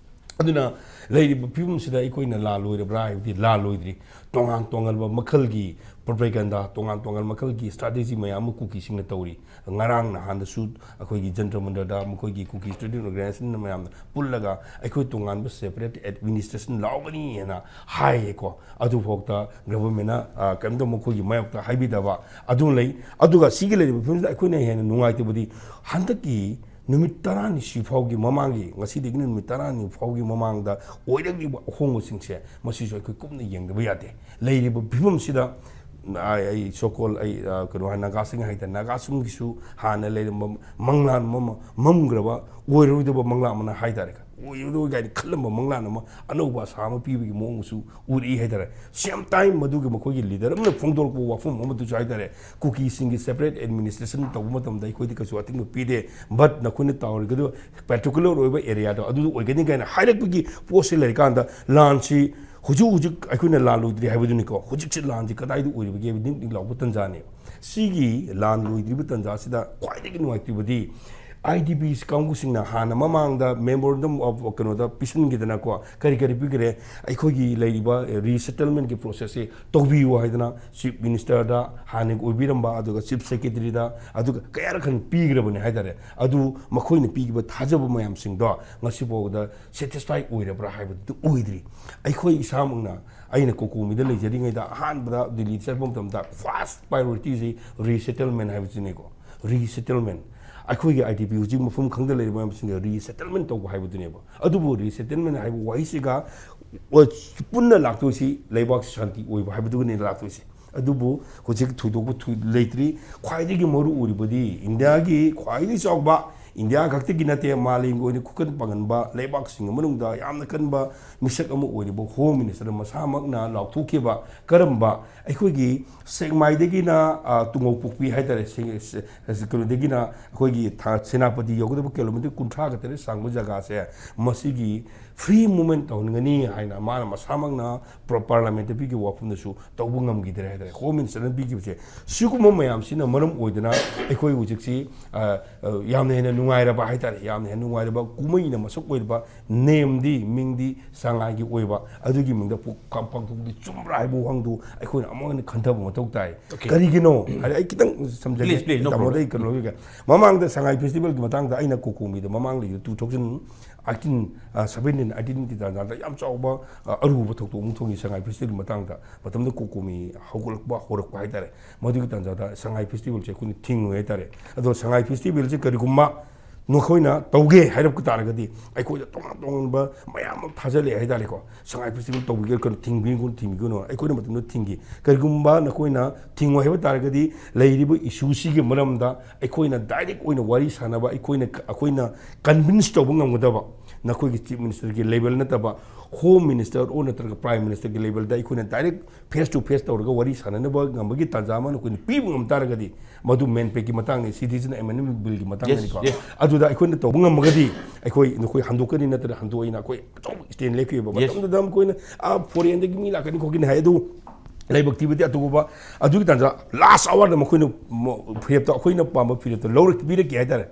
ꯑꯗꯨꯅ ꯂꯩꯔꯤꯕ ꯐꯤꯕꯝꯁꯤꯗ ꯑꯩꯈꯣꯏꯅ ꯂꯥꯜꯂꯣꯏꯔꯕ꯭ꯔꯥ ꯍꯥꯏꯕꯗꯤ ꯂꯥꯜꯂꯣꯏꯗ꯭ꯔꯤ꯫ ꯇꯣꯉꯥꯟ ꯇꯣꯉꯥꯟꯕ ꯃꯈꯜꯒꯤ ꯄ꯭ꯔꯣꯄꯦꯒꯟꯗꯥ, ꯇꯣꯉꯥꯟ ꯇꯣꯉꯥꯟꯕ ꯃꯈꯜꯒꯤ ꯁ꯭ꯇ꯭ꯔꯥꯇꯦꯖꯤ ꯃꯌꯥꯝ ꯑꯃ ꯀꯨꯀꯤꯁꯤꯡꯅ ꯇꯧꯔꯤ꯫ ꯉꯔꯥꯡ ꯅꯍꯥꯟꯗꯁꯨ ꯑꯩꯈꯣꯏꯒꯤ ꯖꯟꯇꯔ ꯃꯟꯇꯔꯗ ꯃꯈꯣꯏꯒꯤ ꯀꯨꯀꯤ ꯁ꯭ꯇꯨꯗꯦꯟꯠ ꯑꯣꯔꯒꯅꯥꯏꯖꯦꯁꯟ ꯃꯌꯥꯝꯅ ꯄꯨꯜꯂꯒ ꯑꯩꯈꯣꯏ ꯇꯣꯉꯥꯟꯕ ꯁꯦꯄꯔꯦꯠ ꯑꯦꯗꯃꯤꯅꯤꯁꯇ꯭ꯔꯦꯁꯟ ꯂꯥꯎꯒꯅꯤ ꯍꯥꯏꯅ ꯍꯥꯏꯌꯦꯀꯣ꯫ ꯑꯗꯨꯐꯥꯎꯗ ꯒꯚꯔꯟꯃꯦꯟꯠꯅ, ꯑ, ꯀꯔꯤꯝꯇ ꯃꯈꯣꯏꯒꯤ ꯃꯥꯌꯣꯛꯇ ꯍꯥꯏꯕꯤꯗꯕ ꯑꯗꯨ ꯂꯩ꯫ ꯑꯗꯨꯒ ꯁꯤꯒꯤ ꯂꯩꯔꯤꯕ ꯐꯤꯕꯝꯁꯤꯗ ꯑꯩꯈꯣꯏꯅ ꯍꯦꯟꯅ ꯅꯨꯡꯉꯥꯏꯇꯕꯗꯤ ꯍꯟꯗꯛꯀꯤ ꯅꯨꯃꯤꯠ ꯇꯔꯥꯅꯤ ꯁꯤ ꯐꯥꯎꯒꯤ ꯃꯃꯥꯡꯒꯤ, ꯉꯁꯤꯗꯒꯤꯅ ꯅꯨꯃꯤꯠ ꯇꯔꯥꯅꯤ ꯐꯥꯎꯒꯤ ꯃꯃꯥꯡꯗ ꯑꯣꯏꯔꯛꯂꯤꯕ ꯑꯍꯣꯡꯕꯁꯤꯡꯁꯦ, ꯃꯁꯤꯁꯨ ꯑꯩꯈꯣꯏ ꯀꯨꯞꯅ ꯌꯦꯡꯗꯕ ꯌꯥꯗꯦ꯫ ꯂꯩꯔꯤꯕ ꯐꯤꯕꯝꯁꯤꯗ ꯑꯩ, ꯑꯩ so called ꯑꯩ, ꯑ, ꯀꯩꯅꯣ ꯍꯥꯏ, ꯅꯥꯒꯥꯁꯤꯡ ꯍꯥꯏꯇꯥꯔꯦ, ꯅꯥꯒꯥꯁꯤꯡꯒꯤꯁꯨ ꯍꯥꯟꯅ ꯂꯩꯔꯝꯕ ꯃꯪꯂꯥꯟ ꯑꯃ, ꯃꯝꯈ꯭ꯔꯕ, ꯑꯣꯏꯔꯣꯏꯗꯕ ꯃꯪꯂꯥꯟ ꯑꯃꯅ ꯍꯥꯏꯇꯥꯔꯦ, ꯑꯣꯏꯔꯣꯏ ꯀꯥꯏꯅ ꯈꯜꯂꯝꯕ ꯃꯪꯂꯥꯟ ꯑꯃ ꯑꯅꯧꯕ ꯑꯁꯥ ꯑꯃ ꯄꯤꯕꯒꯤ ꯃꯑꯣꯡꯁꯨ ꯎꯔꯛꯏ ꯍꯥꯏꯇꯥꯔꯦ꯫ Same time ꯃꯗꯨꯒꯤ ꯃꯈꯣꯏꯒꯤ leader ꯑꯃꯅ ꯐꯣꯡꯗꯣꯔꯛꯄ ꯋꯥꯐꯝ ꯑꯃꯗꯨꯁꯨ ꯍꯥꯏꯇꯥꯔꯦ, ꯀꯨꯀꯤꯁꯤꯡꯒꯤ separate administration ꯇꯧꯕ ꯃꯇꯝꯗ ꯑꯩꯈꯣꯏꯗꯤ ꯀꯩꯁꯨ ꯑꯊꯤꯡꯕ ꯄꯤꯗꯦ, but ꯅꯈꯣꯏꯅ ꯇꯧꯔꯤꯒꯗꯕ particular ꯑꯣꯏꯕ areaꯗꯣ ꯑꯗꯨꯗ ꯑꯣꯏꯒꯅꯤ ꯀꯥꯏꯅ ꯍꯥꯏꯔꯛꯄꯒꯤ ꯄꯣꯠꯁꯤ ꯂꯩꯔꯀꯥꯟꯗ, ꯂꯥꯟꯁꯤ ꯍꯧꯖꯤꯛ ꯍꯧꯖꯤꯛ ꯑꯩꯈꯣꯏꯅ ꯂꯥꯟ ꯂꯣꯏꯗ꯭ꯔꯤ ꯍꯥꯏꯕꯗꯨꯅꯤꯀꯣ꯫ ꯍꯧꯖꯤꯛꯁꯤ ꯂꯥꯟꯁꯤ ꯀꯗꯥꯏꯗ ꯑꯣꯏꯔꯤꯕꯒꯦ ꯍꯥꯏꯕ ꯅꯤꯛ ꯅꯤꯛ ꯂꯥꯎꯕ ꯇꯟꯖꯥꯅꯦꯕ꯫ ꯁꯤꯒꯤ ꯂꯥꯟ ꯂꯣꯏꯗ꯭ꯔꯤꯕ ꯇꯟꯖꯥꯁꯤꯗ ꯈ꯭ꯋꯥꯏꯗꯒꯤ ꯅꯨꯡꯉꯥꯏꯇ꯭ꯔꯤꯕꯗꯤ, IDPs ꯀꯥꯡꯕꯨꯁꯤꯡꯅ ꯍꯥꯟꯅ ꯃꯃꯥꯡꯗ memorandum of ꯀꯩꯅꯣꯗ ꯄꯤꯁꯤꯟꯈꯤꯗꯅꯀꯣ, ꯀꯔꯤ ꯀꯔꯤ ꯄꯤꯈ꯭ꯔꯦ, ꯑꯩꯈꯣꯏꯒꯤ ꯂꯩꯔꯤꯕ resettlementꯀꯤ processꯁꯦ ꯇꯧꯕꯤꯌꯨ ꯍꯥꯏꯗꯅ Chief Ministerꯗ ꯍꯥꯟꯅ ꯑꯣꯏꯕꯤꯔꯝꯕ, ꯑꯗꯨꯒ Chief Secretaryꯗ, ꯑꯗꯨꯒ ꯀꯌꯥꯔꯛ ꯍꯟꯅ ꯄꯤꯈ꯭ꯔꯕꯅꯤ ꯍꯥꯏꯇꯥꯔꯦ꯫ ꯑꯗꯨ ꯃꯈꯣꯏꯅ ꯄꯤꯈꯤꯕ ꯊꯥꯖꯕ ꯃꯌꯥꯝꯁꯤꯡꯗꯣ ꯉꯁꯤꯐꯥꯎꯗ satisfy ꯑꯣꯏꯔꯕ꯭ꯔꯥ ꯍꯥꯏꯕꯗꯨ ꯑꯣꯏꯗ꯭ꯔꯤ꯫ ꯑꯩꯈꯣꯏ ꯏꯁꯥꯃꯛꯅ, ꯑꯩꯅ ꯀꯣꯀꯣꯃꯤꯗ ꯂꯩꯖꯔꯤꯉꯩꯗ ꯑꯍꯥꯟꯕꯗ ꯗꯤꯜꯂꯤ ꯆꯠꯄ ꯃꯇꯝꯗ first priorityꯁꯤ resettlement ꯍꯥꯏꯕꯁꯤꯅꯤꯀꯣ꯫ Resettlement, ꯑꯩꯈꯣꯏꯒꯤ IDP ꯍꯧꯖꯤꯛ ꯃꯐꯝ ꯈꯪꯗ ꯂꯩꯔꯤꯕ ꯃꯌꯥꯝꯁꯤꯡꯗ resettlement ꯇꯧꯕ ꯍꯥꯏꯕꯗꯨꯅꯦꯕ꯫ ꯑꯗꯨꯕꯨ resettlement ꯍꯥꯏꯕ ꯋꯥꯍꯩꯁꯤꯒ ꯄꯨꯟꯅ ꯂꯥꯛꯇꯣꯏꯁꯤ ꯂꯩꯕꯥꯛ ꯁꯥꯟꯇꯤ ꯑꯣꯏꯕ ꯍꯥꯏꯕꯗꯨꯒꯅꯦ ꯂꯥꯛꯇꯣꯏꯁꯤ꯫ ꯑꯗꯨꯕꯨ ꯍꯧꯖꯤꯛ ꯊꯣꯏꯗꯣꯛꯄ ꯊꯣꯏ-, ꯂꯩꯇ꯭ꯔꯤ꯫ ꯈ꯭ꯋꯥꯏꯗꯒꯤ ꯃꯔꯨ ꯑꯣꯏꯔꯤꯕꯗꯤ ꯏꯟꯗꯤꯌꯥꯒꯤ ꯈ꯭ꯋꯥꯏꯗꯒꯤ ꯆꯥꯎꯕ, ꯏꯟꯗꯤꯌꯥ ꯈꯛꯇꯒꯤ ꯅꯠꯇꯦ, ꯃꯥꯂꯦꯝꯒꯤ ꯑꯣꯏꯅ ꯈꯨꯀꯟ ꯄꯥꯡꯒꯟꯕ ꯂꯩꯕꯥꯛꯁꯤꯡꯒꯤ ꯃꯅꯨꯡꯗ ꯌꯥꯝꯅ ꯀꯟꯕ ꯃꯤꯁꯛ ꯑꯃ ꯑꯣꯏꯔꯤꯕ Home Minister ꯃꯁꯥꯃꯛꯅ ꯂꯥꯎꯊꯣꯛꯈꯤꯕ, ꯀꯔꯝꯕ ꯑꯩꯈꯣꯏꯒꯤ ꯁꯦꯛꯃꯥꯏꯗꯒꯤꯅ, ꯑ, ꯇꯨꯡꯉꯧꯄꯣꯛꯄꯤ ꯍꯥꯏꯇꯥꯔꯦ, ꯁꯦ-, ꯁꯦ-, ꯀꯩꯅꯣꯗꯒꯤꯅ ꯑꯩꯈꯣꯏꯒꯤ ꯊꯥ-, ꯁꯦꯅꯥꯄꯇꯤ ꯌꯧꯒꯗꯕ kilometre ꯀꯨꯟꯊ꯭ꯔꯥ ꯈꯛꯇꯅꯤ ꯁꯥꯡꯕ ꯖꯒꯥꯁꯦ, ꯃꯁꯤꯒꯤ free movement ꯇꯧꯍꯟꯒꯅꯤ ꯍꯥꯏꯅ ꯃꯥꯅ ꯃꯁꯥꯃꯛꯅ ꯄ꯭ꯔ-, parliamentꯇ ꯄꯤꯈꯤꯕ ꯋꯥꯐꯝꯗꯁꯨ ꯇꯧꯕ ꯉꯝꯈꯤꯗ꯭ꯔꯦ ꯍꯥꯏꯇꯥꯔꯦ꯫ Home Ministerꯅ ꯄꯤꯈꯤꯕꯁꯦ, ꯁꯤꯒꯨꯝꯕ ꯃꯌꯥꯝꯁꯤꯅ ꯃꯔꯝ ꯑꯣꯏꯗꯅ ꯑꯩꯈꯣꯏ ꯍꯧꯖꯤꯛꯁꯤ, ꯑ, ꯑ, ꯌꯥꯝꯅ ꯍꯦꯟꯅ ꯅꯨꯡꯉꯥꯏꯔꯕ ꯍꯥꯏꯇꯥꯔꯦ, ꯌꯥꯝꯅ ꯍꯦꯟꯅ ꯅꯨꯡꯉꯥꯏꯔꯕ ꯀꯨꯝꯍꯩꯅ ꯃꯁꯛ ꯑꯣꯏꯔꯕ ꯅꯦꯝꯗꯤ ꯃꯤꯡꯗꯤ ꯁꯉꯥꯏꯒꯤ ꯑꯣꯏꯕ ꯑꯗꯨꯒꯤ ꯃꯤꯡꯗ ꯄꯨ-, ꯀ-, ꯄꯥꯡꯊꯣꯛꯄꯗꯤ ꯆꯨꯝꯕ꯭ꯔꯥ ꯍꯥꯏꯕ ꯋꯥꯍꯪꯗꯨ ꯑꯩꯈꯣꯏꯅ ꯑꯃꯨꯛ ꯍꯟꯅ ꯈꯟꯊꯕ ꯃꯊꯧ ꯇꯥꯏ꯫ Okay. ꯀꯔꯤꯒꯤꯅꯣ ꯍꯥꯏꯗꯤ, ꯑꯩ ꯈꯤꯇꯪ ꯁꯝꯖꯒꯦ, please, please, no ꯇꯥꯃꯣꯗ problem꯫ ꯑꯩ ꯀꯩꯅꯣ ꯂꯧꯖꯒꯦ꯫ ꯃꯃꯥꯡꯗ ꯁꯉꯥꯏ festivalꯒꯤ ꯃꯇꯥꯡꯗ ꯑꯩꯅ ꯀꯣꯀꯣꯃꯤꯗ ꯃꯃꯥꯡꯗ two thousand eighteen, ꯑ, seventeen, eighteenꯒꯤ ꯇꯥꯟꯖꯥꯗ ꯌꯥꯝ ꯆꯥꯎꯕ, ꯑ, ꯑꯔꯨꯕ ꯊꯧꯗꯣꯛ ꯑꯃ ꯊꯣꯛꯈꯤ ꯁꯉꯥꯏ festivalꯒꯤ ꯃꯇꯥꯡꯗ꯫ ꯃꯇꯝꯗ ꯀꯣꯀꯣꯃꯤ ꯍꯧꯒꯠꯂꯛꯄ ꯍꯧꯔꯛꯄ ꯍꯥꯏꯇꯥꯔꯦ꯫ ꯃꯗꯨꯒꯤ ꯇꯥꯟꯖꯥꯗ ꯁꯉꯥꯏ festivalꯁꯦ ꯑꯩꯈꯣꯏꯅ ꯊꯤꯡꯉꯨꯏ ꯍꯥꯏꯇꯥꯔꯦ꯫ ꯑꯗꯣ ꯁꯉꯥꯏ festivalꯁꯦ ꯀꯔꯤꯒꯨꯝꯕ ꯅꯈꯣꯏꯅ ꯇꯧꯒꯦ ꯍꯥꯏꯔꯛꯄ ꯇꯥꯔꯒꯗꯤ ꯑꯩꯈꯣꯏꯗ ꯇꯣꯉꯥꯟ ꯇꯣꯉꯥꯟꯕ ꯃꯌꯥꯝ ꯑꯃ ꯊꯥꯖꯜꯂꯛꯑꯦ ꯍꯥꯏꯇꯥꯔꯦꯀꯣ꯫ ꯁꯉꯥꯏ ꯐꯦꯁꯇꯤꯚꯦꯜ ꯇꯧꯕꯤꯒꯦ, ꯀꯩꯅꯣ, ꯊꯤꯡꯕꯤꯒꯅꯨ, ꯊꯤꯡꯕꯤꯒꯅꯨ꯫ ꯑꯩꯈꯣꯏꯅ ꯃꯇꯝꯗꯨꯗ ꯊꯤꯡꯈꯤ꯫ ꯀꯔꯤꯒꯨꯝꯕ ꯅꯈꯣꯏꯅ ꯊꯤꯡꯉꯣꯏ ꯍꯥꯏꯕ ꯇꯥꯔꯒꯗꯤ ꯂꯩꯔꯤꯕ ꯏꯁꯨꯁꯤꯒꯤ ꯃꯔꯝꯗ ꯑꯩꯈꯣꯏꯅ ꯗꯥꯏꯔꯦꯛ ꯑꯣꯏꯅ ꯋꯥꯔꯤ ꯁꯥꯟꯅꯕ, ꯑꯩꯈꯣꯏꯅ, ꯑꯩꯈꯣꯏꯅ ꯀꯟꯚꯤꯟꯁ ꯇꯧꯕ ꯉꯝꯒꯗꯕ, ꯅꯈꯣꯏꯒꯤ ꯆꯤꯐ ꯃꯤꯅꯤꯁꯇꯔꯒꯤ ꯂꯦꯚꯦꯜ ꯅꯠꯇꯕ, ꯍꯣꯝ ꯃꯤꯅꯤꯁꯇꯔ ꯑꯣꯔ ꯅꯠꯇ꯭ꯔꯒ ꯄ꯭ꯔꯥꯏꯝ ꯃꯤꯅꯤꯁꯇꯔꯒꯤ ꯂꯦꯚꯦꯜꯗ ꯑꯩꯈꯣꯏꯅ ꯗꯥꯏꯔꯦꯛ ꯐꯦꯁ ꯇꯨ ꯐꯦꯁ ꯇꯧꯔꯒ ꯋꯥꯔꯤ ꯁꯥꯟꯅꯅꯕ ꯉꯝꯕꯒꯤ ꯇꯥꯟꯖꯥ ꯑꯃ ꯅꯈꯣꯏꯅ ꯄꯤꯕ ꯉꯝ ꯇꯥꯔꯒꯗꯤ, ꯃꯗꯨ ꯃꯦꯟꯄꯦꯛꯀꯤ ꯃꯇꯥꯡꯅꯤ, ꯁꯤꯇꯤꯖꯟ ꯑꯦꯃꯦꯟꯗꯃꯦꯟ ꯕꯤꯜꯒꯤ ꯃꯇꯥꯡꯗꯅꯤꯀꯣ꯫ ꯑꯗꯨꯗ ꯑꯩꯈꯣꯏꯅ ꯇꯧꯕ ꯉꯝꯃꯒꯗꯤ ꯑꯩꯈꯣꯏ ꯅꯈꯣꯏ ꯍꯟꯗꯣꯛꯀꯅꯤ, ꯅꯠꯇ꯭ꯔꯒ ꯍꯟꯗꯣꯛꯑꯣꯏꯅ ꯑꯩꯈꯣꯏ ꯑꯆꯧꯕ ꯁ꯭ꯇꯦꯟ ꯂꯦꯞꯈꯤꯕ꯫ ꯃꯇꯝꯗꯨꯗ ꯃꯈꯣꯏꯅ, "ꯑꯥ, ꯐꯣꯔꯦꯟꯗꯒꯤ ꯃꯤ ꯂꯥꯛꯀꯅꯤ ꯈꯣꯠꯀꯅꯤ" ꯍꯥꯏ꯫ ꯑꯗꯨ ꯂꯥꯏꯕꯛ ꯊꯤꯕꯗꯤ ꯑꯇꯣꯞꯄ ꯑꯗꯨꯒꯤ ꯇꯥꯟꯖꯥ, ꯂꯥꯁ ꯑꯋꯥꯔꯗ ꯃꯈꯣꯏꯅ ꯃ-, ꯐꯤꯔꯦꯞꯇꯣ, ꯑꯩꯈꯣꯏꯅ ꯄꯥꯝꯕ ꯐꯤꯔꯦꯞꯇꯣ ꯂꯧꯔ ꯄꯤꯔꯛꯀꯦ ꯍꯥꯏꯇꯥꯔꯦ꯫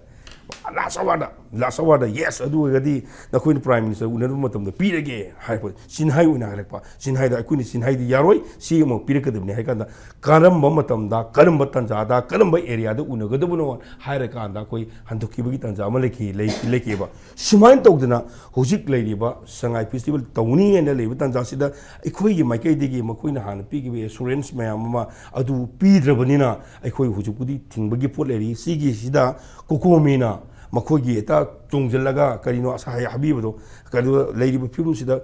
ꯂꯥꯁ ꯑꯋꯥꯔꯗ, ꯂꯥꯁ ꯑꯋꯥꯔꯗ, "ꯌꯦꯁ, ꯑꯗꯨ ꯑꯣꯏꯔꯒꯗꯤ ꯅꯈꯣꯏꯅ ꯄ꯭ꯔꯥꯏꯝ ꯃꯤꯅꯤꯁꯇꯔ ꯎꯅꯔꯨꯕ ꯃꯇꯝꯗ ꯄꯤꯔꯒꯦ" ꯍꯥꯏꯔꯛꯄ, ꯆꯤꯟꯍꯥꯏ ꯑꯣꯏꯅ ꯍꯥꯏꯔꯛꯄ꯫ ꯆꯤꯟꯍꯥꯏꯗ ꯑꯩꯈꯣꯏꯅ ꯆꯤꯟꯍꯥꯏꯗꯤ ꯌꯥꯔꯣꯏ, ꯁꯤ ꯑꯃ ꯄꯤꯔꯛꯀꯗꯕꯅꯤ ꯍꯥꯏ ꯀꯥꯟꯗ, ꯀꯔꯝꯕ ꯃꯇꯝꯗ, ꯀꯔꯝꯕ ꯇꯥꯟꯖꯥꯗ, ꯀꯔꯝꯕ ꯑꯦꯔꯤꯌꯥꯗ ꯎꯅꯒꯗꯕꯅꯣ ꯍꯥꯏꯔꯀꯥꯟꯗ ꯑꯩꯈꯣꯏ ꯍꯟꯗꯣꯛꯈꯤꯕꯒꯤ ꯇꯥꯟꯖꯥ ꯑꯃ ꯂꯩꯈꯤ, ꯂꯩ-, ꯂꯩꯈꯤꯑꯕ꯫ ꯁꯨꯃꯥꯏꯅ ꯇꯧꯗꯅ ꯍꯧꯖꯤꯛ ꯂꯩꯔꯤꯕ ꯁꯉꯥꯏ ꯐꯦꯁꯇꯤꯚꯦꯜ ꯇꯧꯅꯤ ꯍꯥꯏꯅ ꯂꯩꯕ ꯇꯥꯟꯖꯥꯁꯤꯗ ꯑꯩꯈꯣꯏꯒꯤ ꯃꯥꯏꯀꯩꯗꯒꯤ ꯃꯈꯣꯏꯅ ꯍꯥꯟꯅ ꯄꯤꯈꯤꯕ ꯑꯦꯁꯨꯔꯦꯟꯁ ꯃꯌꯥꯝ ꯑꯃ ꯑꯗꯨ ꯄꯤꯗ꯭ꯔꯕꯅꯤꯅ ꯑꯩꯈꯣꯏ ꯍꯧꯖꯤꯛꯄꯨꯗꯤ ꯊꯤꯡꯕꯒꯤ ꯄꯣꯠ ꯂꯩꯔꯤ꯫ ꯁꯤꯒꯤꯁꯤꯗ ꯀꯣꯀꯣꯃꯤꯅ ꯃꯈꯣꯏꯒꯤ ꯍꯦꯛꯇ ꯆꯣꯡꯁꯤꯜꯂꯒ ꯀꯔꯤꯅꯣ ꯑꯁꯥ ꯍꯥꯏ-, ꯍꯥꯏꯕꯤꯕꯗꯣ, ꯀꯩꯅꯣ, ꯂꯩꯔꯤꯕ ꯐꯤꯕꯝꯁꯤꯗ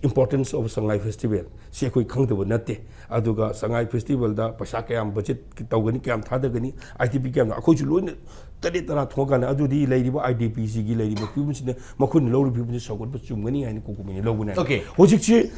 importance of Sangai Festival ꯁꯤ ꯑꯩꯈꯣꯏ ꯈꯪꯗꯕ ꯅꯠꯇꯦ꯫ ꯑꯗꯨꯒ ꯁꯉꯥꯏ ꯐꯦꯁꯇꯤꯚꯦꯜꯗ ꯄꯩꯁꯥ ꯀꯌꯥꯝ ꯕꯖꯦꯠ ꯇꯧꯒꯅꯤ, ꯀꯌꯥꯝ ꯊꯥꯗꯒꯅꯤ, ꯑꯥꯏ ꯇꯤ ꯄꯤ ꯀꯌꯥꯝ, ꯑꯩꯈꯣꯏꯁꯨ ꯂꯣꯏꯅ ꯇꯔꯦꯠ ꯇꯔꯥ ꯊꯣꯛꯑꯀꯥꯟꯗ ꯑꯗꯨꯗꯤ ꯂꯩꯔꯤꯕ ꯑꯥꯏ ꯗꯤ ꯄꯤ ꯁꯤꯒꯤ ꯂꯩꯔꯤꯕ ꯐꯤꯕꯝꯁꯤꯅ ꯃꯈꯣꯏꯅ ꯂꯧꯔꯤꯕ ꯐꯤꯕꯝꯁꯤ ꯁꯧꯒꯠꯄ ꯆꯨꯝꯒꯅꯤ ꯍꯥꯏꯅ ꯀꯣꯀꯣꯃꯤꯅ ꯂꯧꯕꯅꯦ꯫ Okay. ꯍꯧꯖꯤꯛꯁꯤ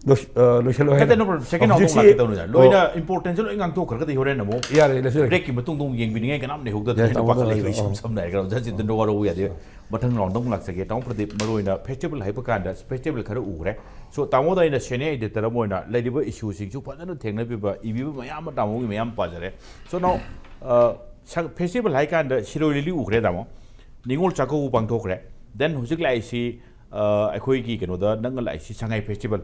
ꯂꯣꯏꯁ-, ꯑ, ꯂꯣꯏꯁꯤꯜꯂꯣ ꯍꯥꯏꯔꯣ꯫ ꯅꯠꯇꯦ, no problem. Second ꯑꯃꯨꯛ ꯍꯧꯖꯤꯛꯁꯤ, ꯂꯥꯛꯀꯦ ꯇꯧꯅꯤꯗ꯫ ꯑꯣ꯫ ꯂꯣꯏꯅ importance ꯁꯦ ꯂꯣꯏ ꯉꯥꯡꯊꯣꯛꯈ꯭ꯔꯒꯗꯤ ꯍꯣꯔꯦꯟ ꯑꯃꯨꯛ ꯌꯥꯔꯦ, ꯂꯣꯏꯁꯤꯜꯂꯒꯦ꯫ Break ꯀꯤ ꯃꯇꯨꯡꯗ ꯑꯃꯨꯛ ꯌꯦꯡꯕꯤꯅꯤꯡꯉꯥꯏ ꯀꯅꯥꯝ ꯂꯩꯍꯧꯗꯗꯅ ꯌꯥꯔꯦ, ꯑꯩꯅ ꯇꯥꯃꯣ, ꯄꯥꯈꯠꯂꯛꯏꯕ꯫ ꯂꯣꯏꯁꯤꯜꯂꯣ꯫ ꯏꯁꯝ ꯁꯝꯅ ꯍꯥꯏꯔꯒ ꯑꯣꯖꯥ ꯆꯤꯟꯇꯟꯗ ꯋꯥꯔꯧꯕ ꯌꯥꯗꯦ꯫ ꯃꯊꯪ ꯔꯥꯎꯟꯗ ꯑꯃꯨꯛ ꯂꯥꯛꯆꯒꯦ꯫ ꯇꯥꯃꯣ ꯄ꯭ꯔꯗꯤꯞ, ꯃꯔꯨ ꯑꯣꯏꯅ ꯐꯦꯁꯇꯤꯚꯦꯜ ꯍꯥꯏꯕ ꯀꯥꯟꯗ ꯐꯦꯁꯇꯤꯚꯦꯜ ꯈꯔ ꯎꯈ꯭ꯔꯦ꯫ So, ꯇꯥꯃꯣꯗ ꯑꯩꯅ ꯁꯦꯅꯤꯌꯔ ꯏꯗꯤꯇꯔ ꯑꯃ ꯑꯣꯏꯅ ꯂꯩꯔꯤꯕ ꯏꯁꯨꯁꯤꯡꯁꯨ ꯐꯖꯅ ꯊꯦꯡꯅꯕꯤꯕ, ꯏꯕꯤꯕ ꯃꯌꯥꯝ ꯑꯃ ꯇꯥꯃꯣꯒꯤ ꯃꯌꯥꯝ ꯄꯥꯖꯔꯦ꯫ So, now, ꯑ, ꯁ-, ꯐꯦꯁꯇꯤꯚꯦꯜ ꯍꯥꯏ ꯀꯥꯟꯗ ꯁꯤꯔꯣꯏ ꯂꯤꯂꯤ ꯎꯈ꯭ꯔꯦ ꯇꯥꯃꯣ, ꯅꯤꯉꯣꯜ ꯆꯥꯛꯀꯧꯕ ꯄꯥꯡꯊꯣꯛꯈ꯭ꯔꯦ꯫ Then ꯍꯧꯖꯤꯛ ꯂꯥꯛꯏꯁꯤ, ꯑ, ꯑꯩꯈꯣꯏꯒꯤ ꯀꯩꯅꯣꯗ ꯅꯪꯅ ꯂꯥꯛꯏꯁꯤ ꯁꯉꯥꯏ ꯐꯦꯁꯇꯤꯚꯦꯜ,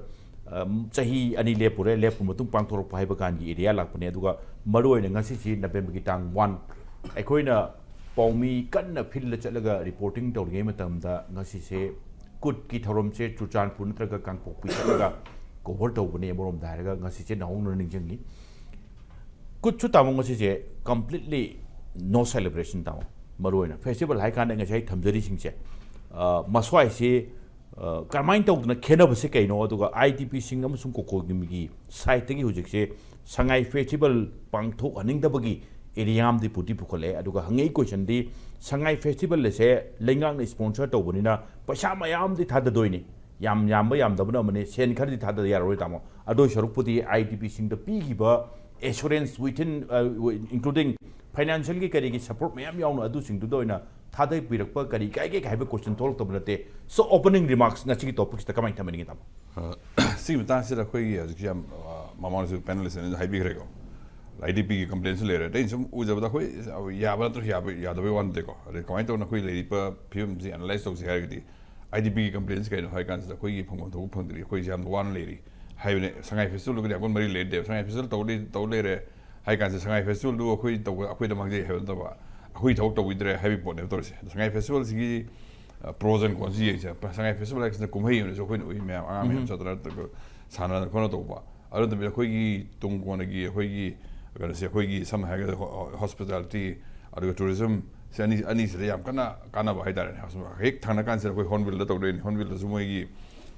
ꯑ, ꯆꯍꯤ ꯑꯅꯤ ꯂꯦꯞꯄꯨꯔꯦ, ꯂꯦꯞꯄ ꯃꯇꯨꯡ ꯄꯥꯡꯊꯣꯔꯛꯄ ꯍꯥꯏꯕ ꯀꯥꯟꯒꯤ ꯑꯦꯔꯤꯌꯥ ꯂꯥꯛꯄꯅꯦ꯫ ꯑꯗꯨꯒ ꯃꯔꯨ ꯑꯣꯏꯅ ꯉꯁꯤꯁꯤ ꯅꯕꯦꯝꯕꯔꯒꯤ ꯇꯥꯡ ꯋꯥꯟ, ꯑꯩꯈꯣꯏꯅ ꯄꯥꯎꯃꯤ ꯀꯟꯅ ꯐꯤꯜꯗ ꯆꯠꯂꯒ ꯔꯤꯄꯣꯔꯇꯤꯡ ꯇꯧꯔꯤꯉꯩ ꯃꯇꯝꯗ ꯉꯁꯤꯁꯦ ꯀꯨꯠꯀꯤ ꯊꯧꯔꯝꯁꯦ ꯆꯨꯔꯆꯥꯟꯄꯨꯔ ꯅꯠꯇ꯭ꯔꯒ ꯀꯥꯡꯄꯣꯛꯄꯤ ꯆꯠꯂꯒ ꯀꯣꯚꯔ ꯇꯧꯕꯅꯦ꯫ ꯑꯃꯔꯣꯝꯗ ꯍꯥꯏꯔꯒ ꯉꯁꯤꯁꯦ ꯅꯧꯍꯧꯅꯅ ꯅꯤꯡꯁꯤꯡꯉꯤ꯫ ꯀꯨꯠꯁꯨ ꯇꯥꯃꯣ ꯉꯁꯤꯁꯦ completely no celebration ꯇꯥꯃꯣ꯫ ꯃꯔꯨꯑꯣꯏꯅ ꯐꯦꯁꯇꯤꯚꯦꯜ ꯍꯥꯏ ꯀꯥꯟꯗ ꯉꯁꯥꯏ ꯊꯝꯖꯔꯤꯁꯤꯡꯁꯦ, ꯑ, ꯃꯁ꯭ꯋꯥꯏꯁꯦ, ꯑ, ꯀꯔꯝꯍꯥꯏꯅ ꯇꯧꯗꯅ ꯈꯦꯠꯅꯕꯁꯦ ꯀꯩꯅꯣ? ꯑꯗꯨꯒ ꯑꯥꯏ ꯗꯤ ꯄꯤꯁꯤꯡ ꯑꯃꯁꯨꯡ ꯀꯣꯀꯣꯒꯤꯒꯤ ꯁꯥꯏꯠꯇꯒꯤ ꯍꯧꯖꯤꯛꯁꯦ ꯁꯉꯥꯏ ꯐꯦꯁꯇꯤꯚꯦꯜ ꯄꯥꯡꯊꯣꯛꯍꯟꯅꯤꯡꯗꯕꯒꯤ ꯑꯦꯔꯤꯌꯥ ꯑꯃꯗꯤ ꯄꯨꯗꯤ ꯄꯨꯈꯠꯂꯛꯑꯦ꯫ ꯑꯗꯨꯒ ꯍꯪꯉꯛꯏ ꯀꯣꯏꯁꯟꯗꯤ, ꯁꯉꯥꯏ ꯐꯦꯁꯇꯤꯚꯦꯜ ꯑꯁꯦ ꯂꯩꯉꯥꯛꯅ ꯁ꯭ꯄꯣꯟꯁꯔ ꯇꯧꯕꯅꯤꯅ ꯄꯩꯁꯥ ꯃꯌꯥꯝꯗꯤ ꯊꯥꯗꯗꯣꯏꯅꯤ, ꯌꯥꯝ ꯌꯥꯝꯕ ꯌꯥꯝꯗꯕꯅ ꯑꯃꯅꯤ, ꯁꯦꯟ ꯈꯔꯗꯤ ꯊꯥꯗꯗ ꯌꯥꯔꯔꯣꯏ ꯇꯥꯃꯣ꯫ ꯑꯗꯨ ꯁꯔꯨꯛꯄꯨꯗꯤ ꯑꯥꯏ ꯗꯤ ꯄꯤꯁꯤꯡꯗ ꯄꯤꯈꯤꯕ ꯑꯦꯁꯨꯔꯦꯟꯁ ꯋꯤꯊꯤꯟ, ꯏꯟꯀ꯭ꯂꯨꯗꯤꯡ ꯐꯥꯏꯅꯥꯟꯁꯤꯌꯦꯜꯒꯤ ꯀꯔꯤꯒꯤ ꯁꯄꯣꯔꯠ ꯃꯌꯥꯝ ꯌꯥꯎꯅ ꯑꯗꯨꯁꯤꯡꯗꯨꯗ ꯑꯣꯏꯅ ꯊꯥꯗꯕꯤꯔꯛꯄ ꯀꯔꯤ ꯀꯥꯏꯒꯦ ꯍꯥꯏꯕ ꯀꯣꯏꯁꯟ ꯊꯣꯛꯂꯛꯇꯕ ꯅꯠꯇꯦ꯫ So, opening remarks ꯉꯁꯤꯒꯤ ꯇꯣꯄꯤꯛꯁꯤꯗ ꯀꯃꯥꯏꯅ ꯊꯝꯕꯤꯅꯤꯡꯉꯤ ꯇꯥꯃꯣ? ꯑ, ꯁꯤꯒꯤ ꯃꯇꯥꯡꯁꯤꯗ ꯑꯩꯈꯣꯏꯒꯤ ꯍꯧꯖꯤꯛꯁꯤ ꯌꯥꯝ, ꯑ, ꯃꯃꯥꯡꯗꯁꯨ ꯄꯦꯅꯦꯂꯤꯁ ꯑꯅꯤꯁꯨ ꯍꯥꯏꯕꯤꯈ꯭ꯔꯦꯀꯣ꯫ ꯑꯥꯏ ꯗꯤ ꯄꯤꯒꯤ ꯀꯝꯄ꯭ꯂꯦꯟꯁꯨ ꯂꯩꯔꯦ꯫ ꯑꯗꯩ ꯁꯨꯝ ꯎꯖꯕꯗ ꯑꯩꯈꯣꯏ ꯌꯥꯕ ꯅꯠꯇ꯭ꯔꯁꯨ ꯌꯥꯕ, ꯌꯥꯗꯕꯩ ꯋꯥ ꯅꯠꯇꯦꯀꯣ꯫ ꯑꯗꯩ ꯀꯃꯥꯏꯅ ꯇꯧꯅ ꯑꯩꯈꯣꯏ ꯂꯩꯔꯤꯕ ꯐꯤꯕꯝꯁꯤ ꯑꯦꯅꯥꯂꯥꯏꯁ ꯇꯧꯁꯤ ꯍꯥꯏꯔꯒꯗꯤ, ꯑꯥꯏ ꯗꯤ ꯄꯤꯒꯤ ꯀꯝꯄ꯭ꯂꯦꯟꯁꯤ ꯀꯩꯅꯣ ꯍꯥꯏ ꯀꯥꯟꯁꯤꯗ, ꯑꯩꯈꯣꯏꯒꯤ ꯐꯪꯐꯝ ꯊꯣꯛꯄ ꯐꯪꯗ꯭ꯔꯤ, ꯑꯩꯈꯣꯏꯁꯤ ꯌꯥꯝꯅ ꯋꯥꯅ ꯂꯩꯔꯤ ꯍꯥꯏꯕꯅꯦ꯫ ꯁꯉꯥꯏ ꯐꯦꯁꯇꯤꯚꯦꯜꯒꯗꯤ ꯌꯥꯝ ꯀꯟꯅ ꯃꯔꯤ ꯂꯩꯅꯗꯦꯕ꯫ ꯁꯉꯥꯏ ꯐꯦꯁꯇꯤꯚꯦꯜ ꯇꯧ ꯂꯩ-, ꯇꯧ ꯂꯩꯔꯦ ꯍꯥꯏ ꯀꯥꯟꯁꯤꯗ, ꯁꯉꯥꯏ ꯐꯦꯁꯇꯤꯚꯦꯜꯗꯨ ꯑꯩꯈꯣꯏ ꯇꯧꯕ, ꯑꯩꯈꯣꯏꯗ ꯃꯥꯡꯖꯩ ꯍꯥꯏꯕ ꯅꯠꯇꯕ, ꯑꯩꯈꯣꯏ ꯊꯕꯛ ꯇꯧꯕꯤꯗ꯭ꯔꯦ ꯍꯥꯏꯕꯒꯤ ꯄꯣꯠꯅꯦꯕ ꯇꯧꯔꯤꯁꯦ꯫ ꯑꯗꯣ ꯁꯉꯥꯏ ꯐꯦꯁꯇꯤꯚꯦꯜꯁꯤꯒꯤ, ꯑ, ꯄ꯭ꯔꯣꯁ ꯑꯦꯟ ꯀꯣꯟꯁꯤ ꯌꯦꯡꯁꯦ꯫ ꯁꯉꯥꯏ ꯐꯦꯁꯇꯤꯚꯦꯜ ꯍꯥꯏꯁꯤꯅ ꯀꯨꯝꯍꯩ ꯑꯃꯁꯨ ꯑꯩꯈꯣꯏꯅ ꯎꯏ ꯃꯌꯥꯝ, ꯑꯉꯥꯡ ꯃꯌꯥꯝ ꯆꯠꯇꯅ ꯁꯥꯟꯅꯗꯅ ꯈꯣꯠꯅ ꯇꯧꯕ꯫ ꯑꯗꯨ ꯅꯠꯇꯕꯤꯗ ꯑꯩꯈꯣꯏꯒꯤ ꯇꯨꯡ ꯀꯣꯟꯅꯒꯤ ꯑꯩꯈꯣꯏꯒꯤ ꯀꯩꯅꯣꯁꯦ, ꯑꯩꯈꯣꯏꯒꯤ ꯁꯝꯅ ꯍꯥꯏꯔꯒꯗꯤ ꯍꯣ-, ꯍꯣꯁꯄꯤꯇꯥꯂꯤꯇꯤ ꯑꯗꯨꯒ ꯇꯨꯔꯤꯖꯝ, ꯁꯤ ꯑꯅꯤ, ꯑꯅꯤꯁꯤꯗ ꯌꯥꯝ ꯀꯟꯅ ꯀꯥꯟꯅꯕ ꯍꯥꯏꯇꯥꯔꯦꯅꯦ꯫ ꯍꯦꯛ ꯊꯪꯅ ꯀꯥꯟꯁꯤꯗ ꯑꯩꯈꯣꯏ ꯍꯣꯔꯟꯕꯤꯜꯗ ꯇꯧꯗꯣꯏꯅꯤ꯫ ꯍꯣꯔꯟꯕꯤꯜꯗꯁꯨ ꯃꯣꯏꯒꯤ,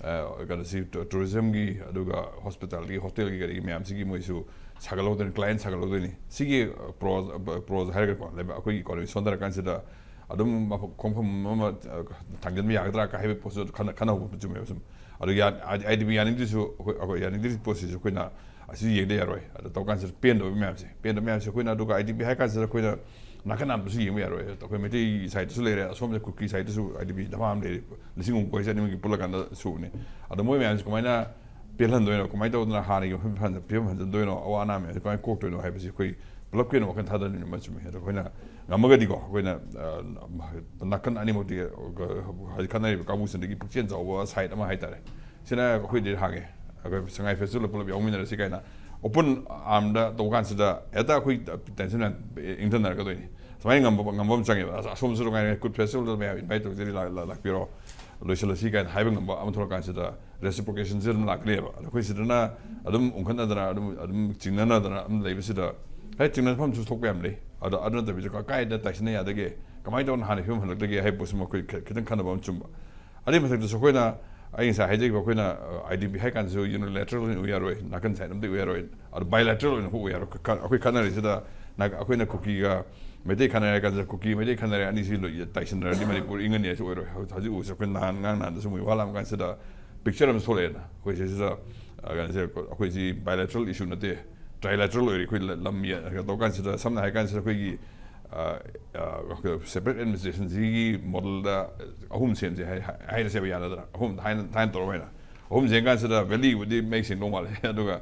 ꯑ, ꯀꯩꯅꯣꯁꯤ, ꯇꯨ-, ꯇꯨꯔꯤꯖꯝꯒꯤ ꯑꯗꯨꯒ ꯍꯣꯁꯄꯤꯇꯥꯂꯤꯇꯤ, ꯍꯣꯇꯦꯜꯒꯤ ꯀꯔꯤꯒꯤ ꯃꯌꯥꯝꯁꯤꯒꯤ ꯃꯣꯏꯁꯨ ꯁꯥꯒꯠꯍꯧꯗꯣꯏꯅꯤ, ꯀ꯭ꯂꯥꯏꯟ ꯁꯥꯒꯠꯍꯧꯗꯣꯏꯅꯤ꯫ ꯁꯤꯒꯤ, ꯑ, ꯄ꯭ꯔꯣꯁ, ꯑ, ꯄ꯭ꯔꯣꯁ ꯍꯥꯏꯔꯒꯀꯣ, ꯂꯩꯕ-, ꯑꯩꯈꯣꯏꯒꯤ ꯏꯀꯣꯅꯣꯃꯤ ꯁꯣꯟꯊꯔꯀꯥꯟꯁꯤꯗ ꯑꯗꯨꯝ ꯃꯐꯝ, ꯈꯣꯡꯐꯝ ꯑꯃ, ꯑ, ꯊꯥꯡꯖꯤꯟꯕ ꯌꯥꯒꯗ꯭ꯔꯥ ꯀ ꯍꯥꯏꯕ ꯄꯣꯠꯁꯨ ꯈꯟꯅ-, ꯈꯟꯅꯍꯧꯕ ꯆꯨꯝꯃꯦꯕ ꯁꯨꯝ꯫ ꯑꯗꯨ ꯌꯥ-, ꯑꯥꯏ ꯗꯤ ꯄꯤ ꯌꯥꯅꯤꯡꯗ꯭ꯔꯤꯁꯨ ꯑꯩꯈꯣꯏ, ꯑꯩꯈꯣꯏ ꯌꯥꯅꯤꯡꯗ꯭ꯔꯤꯁꯤ ꯄꯣꯠꯁꯤꯁꯨ ꯑꯩꯈꯣꯏꯅ ꯑꯁꯤ ꯌꯦꯡꯗ ꯌꯥꯔꯣꯏ꯫ ꯑꯗ ꯇꯧ ꯀꯥꯟꯁꯤꯗ ꯄꯦꯟꯗꯕ ꯃꯌꯥꯝꯁꯦ, ꯄꯦꯟꯗꯕ ꯃꯌꯥꯝꯁꯦ ꯑꯩꯈꯣꯏꯅ ꯑꯗꯨꯒ ꯑꯥꯏ ꯗꯤ ꯄꯤ ꯍꯥꯏ ꯀꯥꯟꯁꯤꯗ ꯑꯩꯈꯣꯏꯅ ꯅꯥꯀꯟ ꯑꯃꯗꯁꯨ ꯌꯦꯡꯕ ꯌꯥꯔꯣꯏ꯫ ꯑꯩꯈꯣꯏ ꯃꯩꯇꯩ ꯁꯥꯏꯠꯇꯁꯨ ꯂꯩꯔꯦ, ꯑꯁꯣꯝꯗ ꯀꯨꯀꯤ ꯁꯥꯏꯠꯇꯁꯨ ꯑꯥꯏ ꯗꯤ ꯄꯤ ꯗꯃꯥ ꯑꯃ ꯂꯩꯔꯦ, ꯂꯤꯁꯤꯡ ꯍꯨꯝꯐꯨ ꯍꯥꯏꯁꯦ ꯑꯅꯤꯃꯛꯀꯤ ꯄꯨꯜꯂꯀꯥꯟꯗ ꯁꯨꯕꯅꯤ꯫ ꯑꯗꯣ ꯃꯣꯏ ꯃꯌꯥꯝꯁꯦ ꯀꯃꯥꯏꯅ ꯄꯦꯜꯍꯟꯗꯣꯏꯅꯣ, ꯀꯃꯥꯏꯅ ꯇꯧꯗꯅ ꯍꯥꯟꯅꯒꯤ ꯃꯐꯝ ꯍꯟ-, ꯐꯤꯕꯝ ꯍꯟꯖꯤꯟꯗꯣꯏꯅꯣ, ꯑꯋꯥ ꯑꯅꯥ ꯃꯌꯥꯝꯁꯦ ꯀꯃꯥꯏꯅ ꯀꯣꯛꯇꯣꯏꯅꯣ ꯍꯥꯏꯕꯁꯤ ꯑꯩꯈꯣꯏ ꯄꯨꯂꯞꯀꯤ ꯑꯣꯏꯅ ꯋꯥꯈꯜ ꯊꯥꯗꯅꯤꯡꯕ ꯑꯃ ꯆꯨꯝꯃꯤ꯫ ꯑꯗꯣ ꯑꯩꯈꯣꯏꯅ ꯉꯝꯃꯒꯗꯤꯀꯣ, ꯑꯩꯈꯣꯏꯅ, ꯑ, ꯅꯥꯀꯟ ꯑꯅꯤꯃꯛꯇꯤ, ꯑ, ꯍꯧꯖꯤꯛ ꯈꯟꯅꯔꯤꯕ ꯀꯥꯡꯕꯨꯁꯤꯡꯗꯒꯤ ꯄꯨꯛꯆꯦꯜ ꯆꯥꯎꯕ ꯁꯥꯏꯠ ꯑꯃ ꯍꯥꯏꯇꯥꯔꯦ, ꯁꯤꯅ ꯑꯩꯈꯣꯏꯗꯤ ꯍꯥꯡꯉꯦ, ꯑꯩꯈꯣꯏ ꯁꯉꯥꯏ ꯐꯦꯁꯇꯤꯚꯦꯜꯗ ꯄꯨꯂꯞ ꯌꯥꯎꯃꯤꯟꯅꯔꯁꯤ ꯀꯥꯏꯅ ꯑꯣꯄꯟ ꯑꯥꯔꯝꯗ ꯇꯧꯕ ꯀꯥꯟꯁꯤꯗ ꯍꯦꯛꯇ ꯑꯩꯈꯣꯏ ꯇꯦꯟꯁꯟ ꯃꯌꯥꯝ ꯏꯪꯊꯅꯔꯛꯀꯗꯣꯏꯅꯤ꯫ ꯁꯨꯃꯥꯏꯅ ꯉꯝꯕ, ꯉꯝꯕ ꯑꯃ ꯆꯪꯉꯦꯕ꯫ ꯑꯁ, ꯑꯁꯣꯝꯁꯨ ꯅꯨꯡꯉꯥꯏꯔꯦ, ꯀꯨꯠ ꯐꯦꯁꯇꯤꯚꯦꯜꯗ ꯃꯌꯥꯝ ꯏꯟꯚꯥꯏꯠ ꯇꯧꯖꯔꯤ, ꯂꯥꯛ-, ꯂꯥꯛ-, ꯂꯥꯛꯄꯤꯔꯣ, ꯂꯣꯏꯁꯤꯜꯂꯁꯤ ꯀꯥꯏꯅ ꯍꯥꯏꯕ ꯉꯝꯕ ꯑꯃ ꯊꯣꯛꯂꯛꯀꯥꯟꯁꯤꯗ ꯔꯦꯁꯤꯄ꯭ꯔꯣꯀꯦꯁꯟꯁꯦ ꯑꯗꯨꯝ ꯂꯥꯛꯀꯅꯦꯕ꯫ ꯑꯗꯣ ꯑꯩꯈꯣꯏ ꯁꯤꯗꯅ ꯑꯗꯨꯝ ꯎꯪꯈꯠꯅꯗꯅ, ꯑꯗꯨꯝ, ꯑꯗꯨꯝ ꯆꯤꯡꯅꯅꯗꯅ ꯑꯗꯨꯝ ꯂꯩꯕꯁꯤꯗ, ꯍꯦꯛ ꯆꯤꯡꯅꯐꯝꯁꯨ ꯊꯣꯛꯄ ꯌꯥꯝ ꯂꯩ꯫ ꯑꯗꯣ ꯑꯗꯨ ꯅꯠꯇꯕꯤꯗ ꯀ-, ꯀꯥꯏꯗ ꯇꯥꯏꯁꯤꯟꯅ ꯌꯥꯗꯒꯦ? ꯀꯃꯥꯏꯅ ꯇꯧꯅ ꯍꯥꯟꯅ ꯐꯤꯕꯝ ꯍꯜꯂꯛꯇꯒꯦ ꯍꯥꯏꯕ ꯄꯣꯠꯁꯤꯃ ꯑꯩꯈꯣꯏ ꯈ- ꯈꯤꯇꯪ ꯈꯟꯅꯕ ꯑꯃ ꯆꯨꯝꯕ꯫ ꯑꯗꯨꯒꯤ ꯃꯊꯛꯇꯁꯨ ꯑꯩꯈꯣꯏꯅ, ꯑꯩ ꯉꯁꯥꯏ ꯍꯥꯏꯖꯈꯤꯕ, ꯑꯩꯈꯣꯏꯅ ꯑꯥꯏ ꯗꯤ ꯄꯤ ꯍꯥꯏ ꯀꯥꯟꯗꯁꯨ ꯌꯨꯅꯤꯂꯦꯇꯔꯦꯜ ꯑꯣꯏꯅ ꯎ ꯌꯥꯔꯣꯏ, ꯅꯥꯀꯟ ꯁꯥꯏꯠ ꯑꯝꯇ ꯎ ꯌꯥꯔꯣꯏ, ꯑꯗꯨ ꯕꯥꯏꯂꯦꯇꯔꯦꯜ ꯑꯣꯏꯅ ꯎ ꯌꯥꯔꯣꯏ꯫ ꯈ- ꯈ- ꯑꯩꯈꯣꯏ ꯈꯠꯅꯔꯤꯁꯤꯗ ꯅꯥ- ꯑꯩꯈꯣꯏꯅ ꯀꯨꯀꯤꯒ ꯃꯩꯇꯩ ꯈꯠꯅꯔꯦ ꯍꯥꯏ ꯀꯥꯟꯁꯤꯗ, ꯀꯨꯀꯤ ꯃꯩꯇꯩ ꯈꯠꯅꯔꯦ, ꯑꯅꯤꯁꯤ ꯂꯣꯏ ꯇꯥꯏꯁꯤꯟꯅꯔꯗꯤ ꯃꯅꯤꯄꯨꯔ ꯏꯪꯉꯅꯤ ꯍꯥꯏꯁꯨ ꯑꯣꯏꯔꯣꯏ꯫ ꯍꯧ- ꯍꯧꯖꯤꯛ ꯎꯁꯦ ꯑꯩꯈꯣꯏ ꯅꯍꯥꯟ, ꯉꯔꯥꯡ ꯅꯍꯥꯟꯗꯁꯨ ꯃꯣꯏ ꯋꯥ ꯂꯥꯝꯕ ꯀꯥꯟꯁꯤꯗ ꯄꯤꯛꯆꯔ ꯑꯃ ꯊꯣꯛꯂꯛꯑꯦꯅ꯫ ꯑꯩꯈꯣꯏ ꯁꯤꯁꯤꯗ, ꯑ, ꯀꯩꯅꯣꯁꯦ, ꯑꯩꯈꯣꯏꯁꯤ ꯕꯥꯏꯂꯦꯇꯔꯦꯜ ꯏꯁꯨ ꯅꯠꯇꯦ, ꯇ꯭ꯔꯥꯏꯂꯦꯇꯔꯦꯜ ꯑꯣꯏꯔꯦ꯫ ꯑꯩꯈꯣꯏ ꯂ- ꯂꯝ ꯌꯦ- ꯀꯩꯅꯣ ꯇꯧꯕ ꯀꯥꯟꯁꯤꯗ, ꯁꯝꯅ ꯍꯥꯏ ꯀꯥꯟꯁꯤꯗ ꯑꯩꯈꯣꯏꯒꯤ, ꯑ, ꯑ, ꯁꯦꯄꯔꯦꯠ ꯑꯦꯗꯃꯤꯅꯤꯁꯇ꯭ꯔꯦꯁꯟꯁꯤꯒꯤ ꯃꯣꯗꯦꯜꯗ ꯑꯍꯨꯝ ꯁꯦꯝꯁꯦ ꯍꯥꯏ- ꯍꯥꯏ- ꯍꯥꯏꯅꯁꯦꯕ, ꯌꯥꯅꯗ꯭ꯔꯥ? ꯑꯍꯨꯝ ꯊꯥꯏꯅ, ꯊꯥꯏꯅ ꯇꯧꯔꯕ ꯍꯥꯏꯅ꯫ ꯑꯍꯨꯝ ꯁꯦꯝ ꯀꯥꯟꯁꯤꯗ ꯚꯦꯂꯤꯕꯨꯗꯤ ꯃꯌꯦꯛ ꯁꯦꯡꯗꯧ ꯃꯥꯜꯂꯦ꯫ ꯑꯗꯨꯒ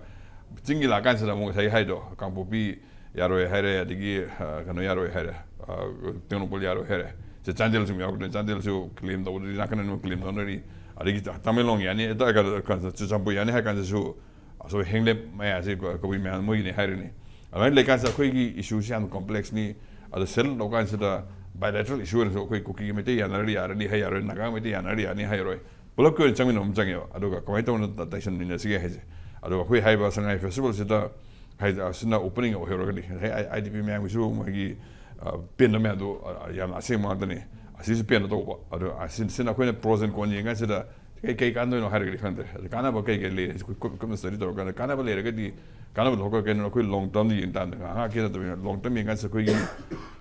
ꯆꯤꯡꯒꯤ ꯂꯥꯛ ꯀꯥꯟꯁꯤꯗ ꯑꯃꯨꯛ ꯉꯁꯥꯏ ꯍꯥꯏꯗꯣ, ꯀꯥꯡꯄꯣꯛꯄꯤ ꯌꯥꯔꯣꯏ ꯍꯥꯏꯔꯦ, ꯑꯗꯒꯤ, ꯑ, ꯀꯩꯅꯣ ꯌꯥꯔꯣꯏ ꯍꯥꯏꯔꯦ, ꯑ, ꯇꯦꯡꯅꯧꯄꯜ ꯌꯥꯔꯣꯏ ꯍꯥꯏꯔꯦ꯫ ꯁꯤ ꯆꯥꯟꯗꯦꯜꯁꯨ ꯑꯃꯨꯛ ꯌꯥꯎꯔꯛꯇꯣꯏꯅꯤ, ꯆꯥꯟꯗꯦꯜꯁꯨ ꯀ꯭ꯂꯦꯝ ꯇꯧꯕꯗꯨꯗꯤ ꯅꯥꯀꯟ ꯑꯅꯤꯃꯛ ꯀ꯭ꯂꯦꯝ ꯇꯧꯅꯔꯤ꯫ ꯑꯗꯒꯤ ꯇꯃꯦꯡꯂꯣꯡ ꯌꯥꯅꯤ, ꯑ, ꯀꯩꯅꯣ, ꯀꯩꯅꯣ, ꯆꯨꯔꯆꯥꯟꯄꯨꯔ ꯌꯥꯅꯤ ꯍꯥꯏ ꯀꯥꯟꯗꯁꯨ ꯑꯁꯣꯏ ꯍꯦꯡꯂꯦꯞ ꯃꯌꯥꯁꯤ ꯀ- ꯀꯕꯨꯏ ꯃꯌꯥꯝ ꯃꯣꯏꯒꯤꯅꯤ ꯍꯥꯏꯔꯅꯤ꯫ ꯑꯗꯨꯃꯥꯏꯅ ꯂꯩꯀꯥꯟꯁꯤꯗ ꯑꯩꯈꯣꯏꯒꯤ ꯏꯁꯨꯁꯤ ꯌꯥꯝ ꯀꯣꯝꯄ꯭ꯂꯦꯛꯁꯅꯤ꯫ ꯑꯗꯣ ꯁꯦꯇꯜ ꯇꯧ ꯀꯥꯟꯁꯤꯗ ꯕꯥꯏꯂꯦꯇꯔꯦꯜ ꯏꯁꯨ ꯑꯣꯏꯔꯁꯨ ꯑꯩꯈꯣꯏ ꯀꯨꯀꯤꯒꯤ ꯃꯩꯇꯩ ꯌꯥꯅꯔꯗꯤ ꯌꯥꯔꯅꯤ ꯍꯥꯏ ꯌꯥꯔꯣꯏ, ꯅꯥꯒꯥ ꯃꯩꯇꯩ ꯌꯥꯅꯔꯗꯤ ꯌꯥꯅꯤ ꯍꯥꯏꯔꯣꯏ꯫ ꯄꯨꯂꯞꯀꯤ ꯑꯣꯏꯅ ꯆꯪꯃꯤꯟꯅꯕ ꯑꯃ ꯆꯪꯉꯦꯕ꯫ ꯑꯗꯨꯒ ꯀꯃꯥꯏꯅ ꯇꯧꯅ ꯇ- ꯇꯥꯏꯁꯟꯃꯤꯟꯅꯁꯤꯒꯦ ꯍꯥꯏꯁꯦ꯫ ꯑꯗꯨꯒ ꯑꯩꯈꯣꯏ ꯍꯥꯏꯔꯤꯕ ꯁꯉꯥꯏ ꯐꯦꯁꯇꯤꯚꯦꯜꯁꯤꯗ ꯍꯥꯏꯗꯤ ꯑꯁꯤꯅ ꯑꯣꯄꯅꯤꯡ ꯑꯣꯏꯍꯧꯔꯒꯗꯤ ꯉꯁꯥꯏ ꯑꯥꯏ ꯗꯤ ꯄꯤ ꯃꯌꯥꯝꯒꯤꯁꯨ ꯃꯣꯏꯒꯤ, ꯑ, ꯄꯦꯟꯗꯕ ꯃꯌꯥꯝꯗꯣ, ꯑ, ꯌꯥꯝꯅ ꯑꯁꯦꯡꯕ ꯉꯥꯛꯇꯅꯤ꯫ ꯑꯁꯤꯁꯨ ꯄꯦꯟꯗ ꯇꯧꯕ꯫ ꯑꯗꯣ ꯑꯁꯤ- ꯁꯤꯅ ꯑꯩꯈꯣꯏꯅ ꯄ꯭ꯔꯣꯁ ꯑꯦꯟ ꯀꯣꯟꯁ ꯌꯦꯡꯀꯥꯟꯁꯤꯗ ꯀꯩ ꯀꯩ ꯀꯥꯟꯅꯗꯣꯏꯅꯣ ꯍꯥꯏꯔꯒꯗꯤ ꯈꯪꯗ꯭ꯔꯦ꯫ ꯑꯗꯣ ꯀꯥꯟꯅꯕ ꯀꯩ ꯀꯩ ꯂꯩꯔꯦ? ꯑꯩꯈꯣꯏ ꯀꯨꯞ- ꯀꯨꯞꯅ ꯁ꯭ꯇꯗꯤ ꯇꯧꯔꯀꯥꯟꯗ ꯀꯥꯟꯅꯕ ꯂꯩꯔꯒꯗꯤ, ꯀꯥꯟꯅꯕ ꯂꯧꯍꯧꯔꯒ ꯀꯩꯅꯣ, ꯑꯩꯈꯣꯏ ꯂꯣꯡ ꯇꯔꯝꯗ ꯌꯦꯡ ꯇꯥꯔꯗꯤ, ꯉꯥꯏꯍꯥꯛ ꯉꯥꯏꯍꯥꯛꯀꯤ ꯅꯠꯇꯕꯅꯤꯅ ꯂꯣꯡ ꯇꯔꯝ ꯌꯦꯡꯀꯥꯟꯁꯤꯗ ꯑꯩꯈꯣꯏꯒꯤ,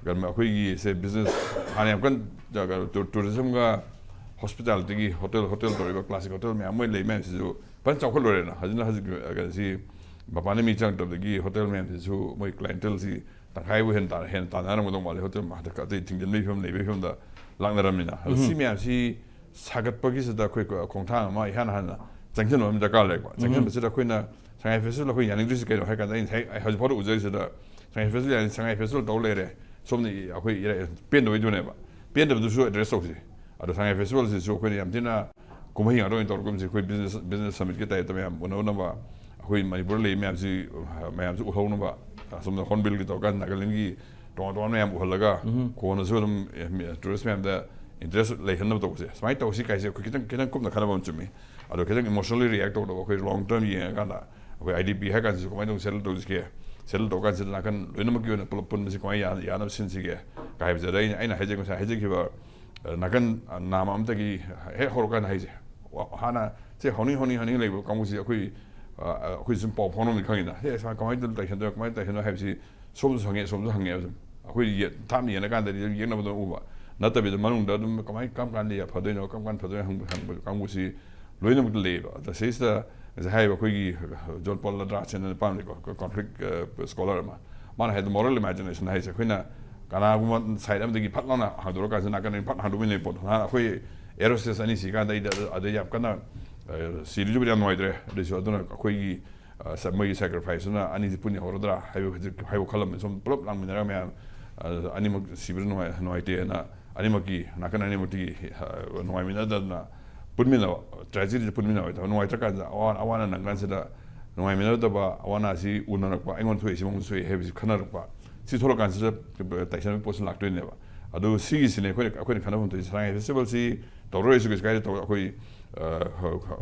ꯀꯩꯅꯣ, ꯑꯩꯈꯣꯏꯒꯤ ꯁꯦ ꯕꯤꯖꯤꯅꯦꯁ ꯍꯥꯟꯅ ꯌꯥꯝ ꯀꯟꯅ, ꯀꯩꯅꯣ, ꯇꯨ- ꯇꯨꯔꯤꯖꯝꯒ ꯍꯣꯁꯄꯤꯇꯥꯂꯤꯇꯤꯒꯤ ꯍꯣꯇꯦꯜ, ꯍꯣꯇꯦꯜ ꯇꯧꯔꯤꯕ ꯀ꯭ꯂꯥꯁꯤꯛ ꯍꯣꯇꯦꯜ ꯃꯌꯥꯝ ꯃꯣꯏ ꯂꯩ ꯃꯌꯥꯝꯁꯤꯁꯨ ꯐꯖꯅ ꯆꯥꯎꯈꯠꯂꯨꯔꯦꯅ꯫ ꯍꯧꯖꯤꯛꯅ ꯍꯧꯖꯤꯛ, ꯑ, ꯀꯩꯅꯣꯁꯤ ꯃꯄꯥꯟꯗ ꯃꯤ ꯆꯪꯉꯛꯇꯕꯗꯒꯤ ꯍꯣꯇꯦꯜ ꯃꯌꯥꯝꯁꯤꯁꯨ ꯃꯣꯏ ꯀ꯭ꯂꯥꯏꯟꯇꯦꯜꯁꯤ ꯇꯪꯈꯥꯏꯕꯨ ꯍꯦꯟꯅ ꯇꯥ- ꯍꯦꯟꯅ ꯇꯥꯟꯅꯔꯝꯒꯗꯧ ꯃꯥꯜꯂꯦ꯫ ꯍꯣꯇꯦꯜ ꯃꯥ- ꯍꯟꯗꯛ ꯑꯇꯩ ꯊꯤꯡꯖꯤꯟꯕꯒꯤ ꯐꯤꯕꯝ, ꯂꯩꯕꯒꯤ ꯐꯤꯕꯝꯗ ꯂꯥꯛꯅꯔꯝꯅꯤꯅ꯫ ꯑꯗꯣ ꯁꯤ ꯃꯌꯥꯝꯁꯤ ꯁꯥꯒꯠꯄꯒꯤꯁꯤꯗ ꯑꯩꯈꯣꯏ ꯀ- ꯈꯣꯡꯊꯥꯡ ꯑꯃ ꯏꯍꯥꯟ ꯍꯥꯟꯅ ꯆꯪꯁꯤꯟꯕ ꯑꯃ ꯗꯔꯀꯥꯔ ꯂꯩꯀꯣ꯫ ꯆꯪꯁꯤꯟꯕꯁꯤꯗ ꯑꯩꯈꯣꯏꯅ ꯁꯉꯥꯏ ꯐꯦꯁꯇꯤꯚꯦꯜ ꯑꯩꯈꯣꯏ ꯌꯥꯅꯤꯡꯗ꯭ꯔꯤꯁꯤ ꯀꯩꯅꯣ ꯍꯥꯏ ꯀꯥꯟꯗ, ꯑꯩ ꯉꯁꯥꯏ, ꯑꯩ ꯍꯧꯖꯤꯛ ꯐꯥꯎꯗ ꯎꯖꯔꯤꯁꯤꯗ ꯁꯉꯥꯏ ꯐꯦꯁꯇꯤꯚꯦꯜ ꯌꯥꯅꯤ, ꯁꯉꯥꯏ ꯐꯦꯁꯇꯤꯚꯦꯜ ꯇꯧ ꯂꯩꯔꯦ, ꯁꯣꯝꯗ ꯏ- ꯑꯩꯈꯣꯏ ꯏꯔꯥꯏ- ꯄꯦꯟꯗꯕꯩꯗꯨꯅꯦꯕ꯫ ꯄꯦꯟꯗꯕꯗꯨꯁꯨ ꯑꯦꯗ꯭ꯔꯦꯁ ꯇꯧꯁꯤ꯫ ꯑꯗꯣ ꯁꯉꯥꯏ ꯐꯦꯁꯇꯤꯚꯦꯜꯁꯤꯁꯨ ꯑꯩꯈꯣꯏꯅ ꯌꯥꯝ ꯊꯤꯅ ꯀꯨꯝꯍꯩ ꯉꯥꯛꯇ ꯑꯣꯏꯅ ꯇꯧꯔꯒꯨꯝꯁꯤ꯫ ꯑꯩꯈꯣꯏ ꯕꯤꯖꯤꯅꯦꯁ, ꯕꯤꯖꯤꯅꯦꯁ ꯁꯃꯤꯠꯀꯤ ꯇꯥꯏꯞꯇ ꯃꯌꯥꯝ ꯎꯅꯅꯕ, ꯑꯩꯈꯣꯏ ꯃꯅꯤꯄꯨꯔꯗ ꯂꯩꯔꯤ ꯃꯌꯥꯝꯁꯤ, ꯑ, ꯃꯌꯥꯝꯁꯨ ꯎꯍꯧꯅꯕ, ꯑꯁꯣꯝꯗ ꯍꯣꯔꯟꯕꯤꯜꯒꯤ ꯇꯧꯔꯀꯥꯟꯗ ꯅꯥꯒꯥꯂꯦꯟꯒꯤ ꯇꯣꯉꯥꯟ ꯇꯣꯉꯥꯟꯕ ꯃꯌꯥꯝ ꯎꯍꯜꯂꯒ, ꯀꯣꯟꯅꯁꯨ ꯑꯗꯨꯝ, ꯑꯦ, ꯃꯤ- ꯇꯨꯔꯤꯁ ꯃꯌꯥꯝꯗ ꯏꯟꯇꯔꯦꯁ ꯂꯩꯍꯟꯅꯕ ꯇꯧꯕꯁꯦ, ꯁꯨꯃꯥꯏꯅ ꯇꯧꯁꯤ ꯀꯥꯏꯁꯦ ꯑꯩꯈꯣꯏ ꯈꯤꯇꯪ, ꯈꯤꯇꯪ ꯀꯨꯞꯅ ꯈꯟꯅꯕ ꯑꯃ ꯆꯨꯝꯃꯤ꯫ ꯑꯗꯣ ꯈꯤꯇꯪ ꯏꯃꯣꯁꯅꯦꯜꯂꯤ ꯔꯤꯌꯦꯛ ꯇꯧꯗꯕ, ꯑꯩꯈꯣꯏ ꯂꯣꯡ ꯇꯔꯝ ꯌꯦꯡꯉꯀꯥꯟꯗ, ꯑꯩꯈꯣꯏ ꯑꯥꯏ ꯗꯤ ꯄꯤ ꯍꯥꯏ ꯀꯥꯟꯗꯁꯨ ꯀꯃꯥꯏꯅ ꯇꯧꯅ ꯁꯦꯇꯜ ꯇꯧꯁꯤꯒꯦ, ꯁꯦꯇꯜ ꯇꯧꯔꯀꯥꯟꯁꯤꯗ ꯅꯥꯀꯟ ꯂꯣꯏꯅꯃꯛꯀꯤ ꯑꯣꯏꯅ ꯄꯨꯂꯞ ꯄꯨꯟꯕꯁꯤ ꯀꯃꯥꯏꯅ ꯌꯥ-, ꯌꯥꯅꯕ ꯁꯤꯟꯁꯤꯒꯦ ꯀꯥꯏ ꯍꯥꯏꯕꯁꯦ꯫ ꯑꯗ ꯑꯩꯅ, ꯑꯩꯅ ꯍꯥꯏꯖ-, ꯉꯁꯥꯏ ꯍꯥꯏꯖꯈꯤꯕ, ꯑ, ꯅꯥꯀꯟ, ꯑ, ꯅꯥꯝꯃ ꯑꯃꯗꯒꯤ ꯍꯦꯛ ꯍꯧꯔꯀꯥꯟꯗ ꯍꯥꯏꯁꯦ, ꯋꯥ-, ꯍꯥꯟꯅ ꯁꯦ ꯍꯧꯅꯤꯡ, ꯍꯧꯅꯤꯡ, ꯍꯧꯅꯤꯡ ꯂꯩꯕ ꯀꯥꯡꯕꯨꯁꯤ ꯑꯩꯈꯣꯏ, ꯑ, ꯑ, ꯑꯩꯈꯣꯏ ꯁꯨꯝ ꯄꯥꯎ ꯐꯥꯎꯅꯕꯅꯤ ꯈꯪꯉꯤꯅ, "ꯁꯦ ꯁꯨꯃꯥꯏ ꯀꯃꯥꯏꯅ ꯇꯧꯗꯅ ꯇꯥꯏꯁꯟꯗꯣꯏꯅꯣ, ꯀꯃꯥꯏꯅ ꯇꯥꯏꯁꯟꯗꯣꯏꯅꯣ?" ꯍꯥꯏꯕꯁꯤ ꯁꯣꯝꯗꯁꯨ ꯍꯪꯉꯦ, ꯁꯣꯝꯗꯁꯨ ꯍꯪꯉꯦ꯫ ꯑꯗꯨꯝ ꯑꯩꯈꯣꯏ ꯌꯦ-, ꯊꯥꯞꯅ ꯌꯦꯡꯉꯀꯥꯟꯗꯗꯤ ꯑꯗꯨꯝ ꯌꯦꯡꯅꯕꯗ ꯎꯕ ꯅꯠꯇꯕꯤꯗ, ꯃꯅꯨꯡꯗ ꯑꯗꯨꯝ ꯀꯃꯥꯏ, ꯀꯔꯝ ꯀꯥꯟꯗ ꯐꯗꯣꯏꯅꯣ, ꯀꯔꯝ ꯀꯥꯟꯗ ꯐꯗꯣꯏꯅꯣ ꯍꯪꯕ, ꯍꯪꯕ ꯀꯥꯡꯕꯨꯁꯤ ꯂꯣꯏꯅꯃꯛꯇ ꯂꯩꯌꯦꯕ꯫ ꯑꯗ ꯁꯤꯁꯤꯗ ꯉꯁꯥꯏ ꯍꯥꯏꯔꯤꯕ ꯑꯩꯈꯣꯏꯒꯤ ꯖꯣꯟ ꯄꯣꯜ ꯂꯗ꯭ꯔꯥꯁ ꯍꯥꯏꯅ ꯅꯨꯄꯥ ꯑꯃ ꯂꯩꯀꯣ, ꯀꯣꯟꯐ꯭ꯂꯤꯛ, ꯑ, ꯁ꯭ꯀꯣꯂꯔ ꯑꯃ, ꯃꯥꯅ ꯍꯥꯏꯗꯣ, ꯃꯣꯔꯦꯜ ꯏꯃꯦꯖꯤꯅꯦꯁꯟ ꯍꯥꯏꯁꯦ ꯑꯩꯈꯣꯏꯅ ꯀꯅꯥꯒꯨꯝꯕ ꯁꯥꯏꯠ ꯑꯃꯗꯒꯤ ꯐꯠ ꯂꯥꯎꯅ ꯍꯥꯡꯗꯣꯔꯛꯀꯥꯟꯁꯤꯗ ꯅꯥꯀꯟꯗꯒꯤ ꯐꯠ ꯍꯥꯡꯗꯣꯛꯃꯤꯟꯅꯩ ꯄꯣꯠꯇꯣ꯫ ꯅꯍꯥꯟ ꯑꯩꯈꯣꯏ ꯑꯦꯔꯣꯁ꯭ꯇꯦꯁ ꯑꯅꯤ ꯁꯤꯀꯥꯟꯗ ꯑꯩꯗ ꯑꯗ, ꯑꯗ ꯌꯥꯝ ꯀꯟꯅ, ꯑ, ꯁꯤꯔꯤꯗꯨꯕꯨꯗꯤ ꯌꯥꯝ ꯅꯨꯡꯉꯥꯏꯇ꯭ꯔꯦ꯫ ꯑꯗꯨꯏꯁꯨ ꯑꯗꯨꯅ ꯑꯩꯈꯣꯏꯒꯤ, ꯑ, ꯁ-, ꯃꯣꯏꯒꯤ ꯁꯦꯀ꯭ꯔꯤꯐꯥꯏꯁꯇꯨꯅ ꯑꯅꯤꯁꯤ ꯄꯨꯟ ꯌꯥꯍꯧꯔꯗ꯭ꯔꯥ ꯍꯥꯏꯕ ꯍꯧꯖꯤꯛ ꯍꯥꯏꯕ ꯈꯜꯂꯝꯃꯦ꯫ ꯁꯨꯝ ꯄꯨꯂꯞ ꯂꯥꯡꯃꯤꯟꯅꯔꯒ ꯃꯌꯥꯝ, ꯑ, ꯑꯅꯤꯃꯛ ꯁꯤꯕꯗ ꯅꯨꯡꯉꯥꯏ-, ꯅꯨꯡꯉꯥꯏꯇꯦꯅ ꯑꯅꯤꯃꯛꯀꯤ, ꯅꯥꯀꯟ ꯑꯅꯤꯃꯛꯇꯒꯤ, ꯑ, ꯅꯨꯡꯉꯥꯏꯃꯤꯟꯅꯗꯅ ꯄꯨꯟꯃꯤꯟꯅꯕ, ꯇ꯭ꯔꯦꯖꯦꯗꯤꯗ ꯄꯨꯟꯃꯤꯟꯅꯕ ꯍꯥꯏꯇꯥꯔꯦ꯫ ꯅꯨꯡꯉꯥꯏꯇ꯭ꯔꯀꯥꯟꯗ, ꯑꯋꯥ-, ꯑꯋꯥ ꯑꯅꯥ ꯅꯪꯀꯥꯟꯁꯤꯗ ꯅꯨꯡꯉꯥꯏꯃꯤꯟꯅꯗꯕ, ꯑꯋꯥ ꯑꯅꯥꯁꯤ ꯎꯅꯔꯛꯄ, ꯑꯩꯉꯣꯟꯗ ꯊꯣꯛꯏꯁꯤ ꯃꯉꯣꯟꯗ ꯊꯣꯛꯏ ꯍꯥꯏꯕꯁꯤ ꯈꯟꯅꯔꯛꯄ, ꯁꯤ ꯊꯣꯛꯂꯛꯀꯥꯟꯁꯤꯗ ꯇꯥꯏꯁꯟꯕꯒꯤ ꯄꯣꯠꯁꯤ ꯂꯥꯛꯇꯣꯏꯅꯦꯕ꯫ ꯑꯗꯨ ꯁꯤꯒꯤꯁꯤꯅꯦ ꯑꯩꯈꯣꯏꯅ, ꯑꯩꯈꯣꯏꯅ ꯈꯟꯅꯐꯝ ꯊꯣꯛꯏꯁꯦ꯫ ꯁꯉꯥꯏ ꯐꯦꯁꯇꯤꯚꯦꯜꯁꯤ ꯇꯧꯔꯔꯣꯏꯁꯨ ꯀꯩꯁꯨ ꯀꯥꯏꯗꯦ, ꯇꯧ-, ꯑꯩꯈꯣꯏ, ꯑ,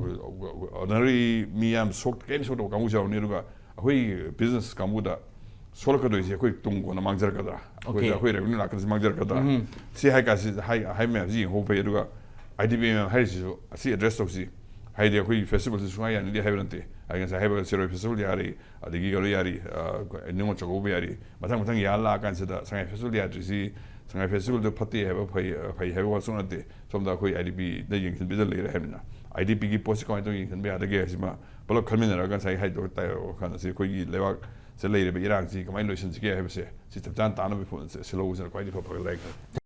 ꯑꯣꯅꯔꯤ ꯃꯤ ꯌꯥꯝ ꯁꯣꯛ-, ꯀꯩꯝ ꯁꯣꯛꯇꯕ ꯀꯥꯡꯕꯨꯁꯨ ꯌꯥꯎꯔꯅꯤ, ꯑꯗꯨꯒ ꯑꯩꯈꯣꯏ ꯕꯤꯖꯤꯅꯦꯁ ꯀꯥꯡꯕꯨꯗ ꯁꯣꯛꯂꯛꯀꯗꯣꯏꯁꯦ ꯑꯩꯈꯣꯏ ꯇꯨꯡ ꯀꯣꯟꯅ ꯃꯥꯡꯖꯔꯛꯀꯗ꯭ꯔꯥ? ꯑꯩꯈꯣꯏꯗ, OK꯫ ꯑꯩꯈꯣꯏ ꯔꯦꯚꯤꯅ꯭ꯌꯨ ꯂꯥꯛꯀꯗꯣꯏꯁꯦ ꯃꯥꯡꯖꯔꯛꯀꯗ꯭ꯔꯥ? ꯎꯝ꯫ ꯁꯤ ꯍꯥꯏ ꯀꯥꯟꯁꯤ, ꯍꯥꯏ, ꯍꯥꯏ ꯃꯌꯥꯝꯁꯤ ꯌꯦꯡꯍꯧꯕ ꯐꯩ꯫ ꯑꯗꯨꯒ ꯑꯥꯏ ꯗꯤ ꯕꯤ ꯑꯦ ꯃꯌꯥꯝ ꯍꯥꯏꯔꯤꯁꯤꯁꯨ ꯑꯁꯤ ꯑꯦꯗ꯭ꯔꯦꯁ ꯇꯧꯁꯤ꯫ ꯍꯥꯏꯗꯤ ꯑꯩꯈꯣꯏ ꯐꯦꯁꯇꯤꯚꯦꯜꯁꯤ ꯁꯨꯡꯌꯥ ꯌꯥꯅꯤꯡꯗꯦ ꯍꯥꯏꯕ ꯅꯠꯇꯦ꯫ ꯑꯩ ꯉꯁꯥꯏ ꯍꯥꯏꯕ ꯁꯤꯔꯣꯏ ꯐꯦꯁꯇꯤꯚꯦꯜ ꯌꯥꯔꯤ, ꯑꯗꯒꯤ ꯀꯩꯅꯣ ꯌꯥꯔꯤ, ꯑ, ꯅꯤꯉꯣꯜ ꯆꯥꯛꯀꯧꯕ ꯌꯥꯔꯤ, ꯃꯊꯪ ꯃꯊꯪ ꯌꯥꯔ ꯂꯥꯛꯑꯀꯥꯟꯁꯤꯗ ꯁꯉꯥꯏ ꯐꯦꯁꯇꯤꯚꯦꯜ ꯌꯥꯗ꯭ꯔꯤꯁꯤ ꯁꯉꯥꯏ ꯐꯦꯁꯇꯤꯚꯦꯜꯗꯨ ꯐꯠꯇꯦ ꯍꯥꯏꯕ, ꯐꯩ, ꯐꯩ ꯍꯥꯏꯕ ꯋꯥꯁꯨ ꯅꯠꯇꯦ꯫ ꯁꯣꯝꯗ ꯑꯩꯈꯣꯏ ꯑꯥꯏ ꯗꯤ ꯕꯤꯗ ꯌꯦꯡꯁꯤꯟꯕꯤꯗ ꯂꯩꯔꯦ ꯍꯥꯏꯕꯅꯤꯅ, ꯑꯥꯏ ꯗꯤ ꯕꯤꯒꯤ ꯄꯣꯠꯁꯤ ꯀꯃꯥꯏꯅ ꯇꯧꯔꯒ ꯌꯦꯡꯁꯤꯟꯕ ꯌꯥꯗꯒꯦ ꯍꯥꯏꯁꯤꯃ ꯄꯨꯂꯞ ꯈꯟꯃꯤꯟꯅꯔꯒ ꯉꯁꯥꯏ ꯍꯥꯏꯗꯣ ꯇꯥꯏ-, ꯀꯩꯅꯣꯁꯤ ꯑꯩꯈꯣꯏꯒꯤ ꯂꯩꯕꯥꯛꯁꯤꯗ ꯂꯩꯔꯤꯕ ꯏꯔꯥꯡꯁꯤ ꯀꯃꯥꯏꯅ ꯂꯣꯏꯁꯤꯟꯁꯤꯒꯦ ꯍꯥꯏꯕꯁꯦ ꯁꯤ ꯆꯞ ꯆꯥꯅ ꯇꯥꯅꯕ ꯐꯣꯟ ꯁꯤ-, ꯁꯤꯜꯍꯧꯕꯁꯤꯅ ꯈ꯭ꯋꯥꯏꯗꯒꯤ ꯐꯕ ꯐꯒꯠꯂꯦ ꯍꯥꯏꯅ ꯈꯜꯂꯤ꯫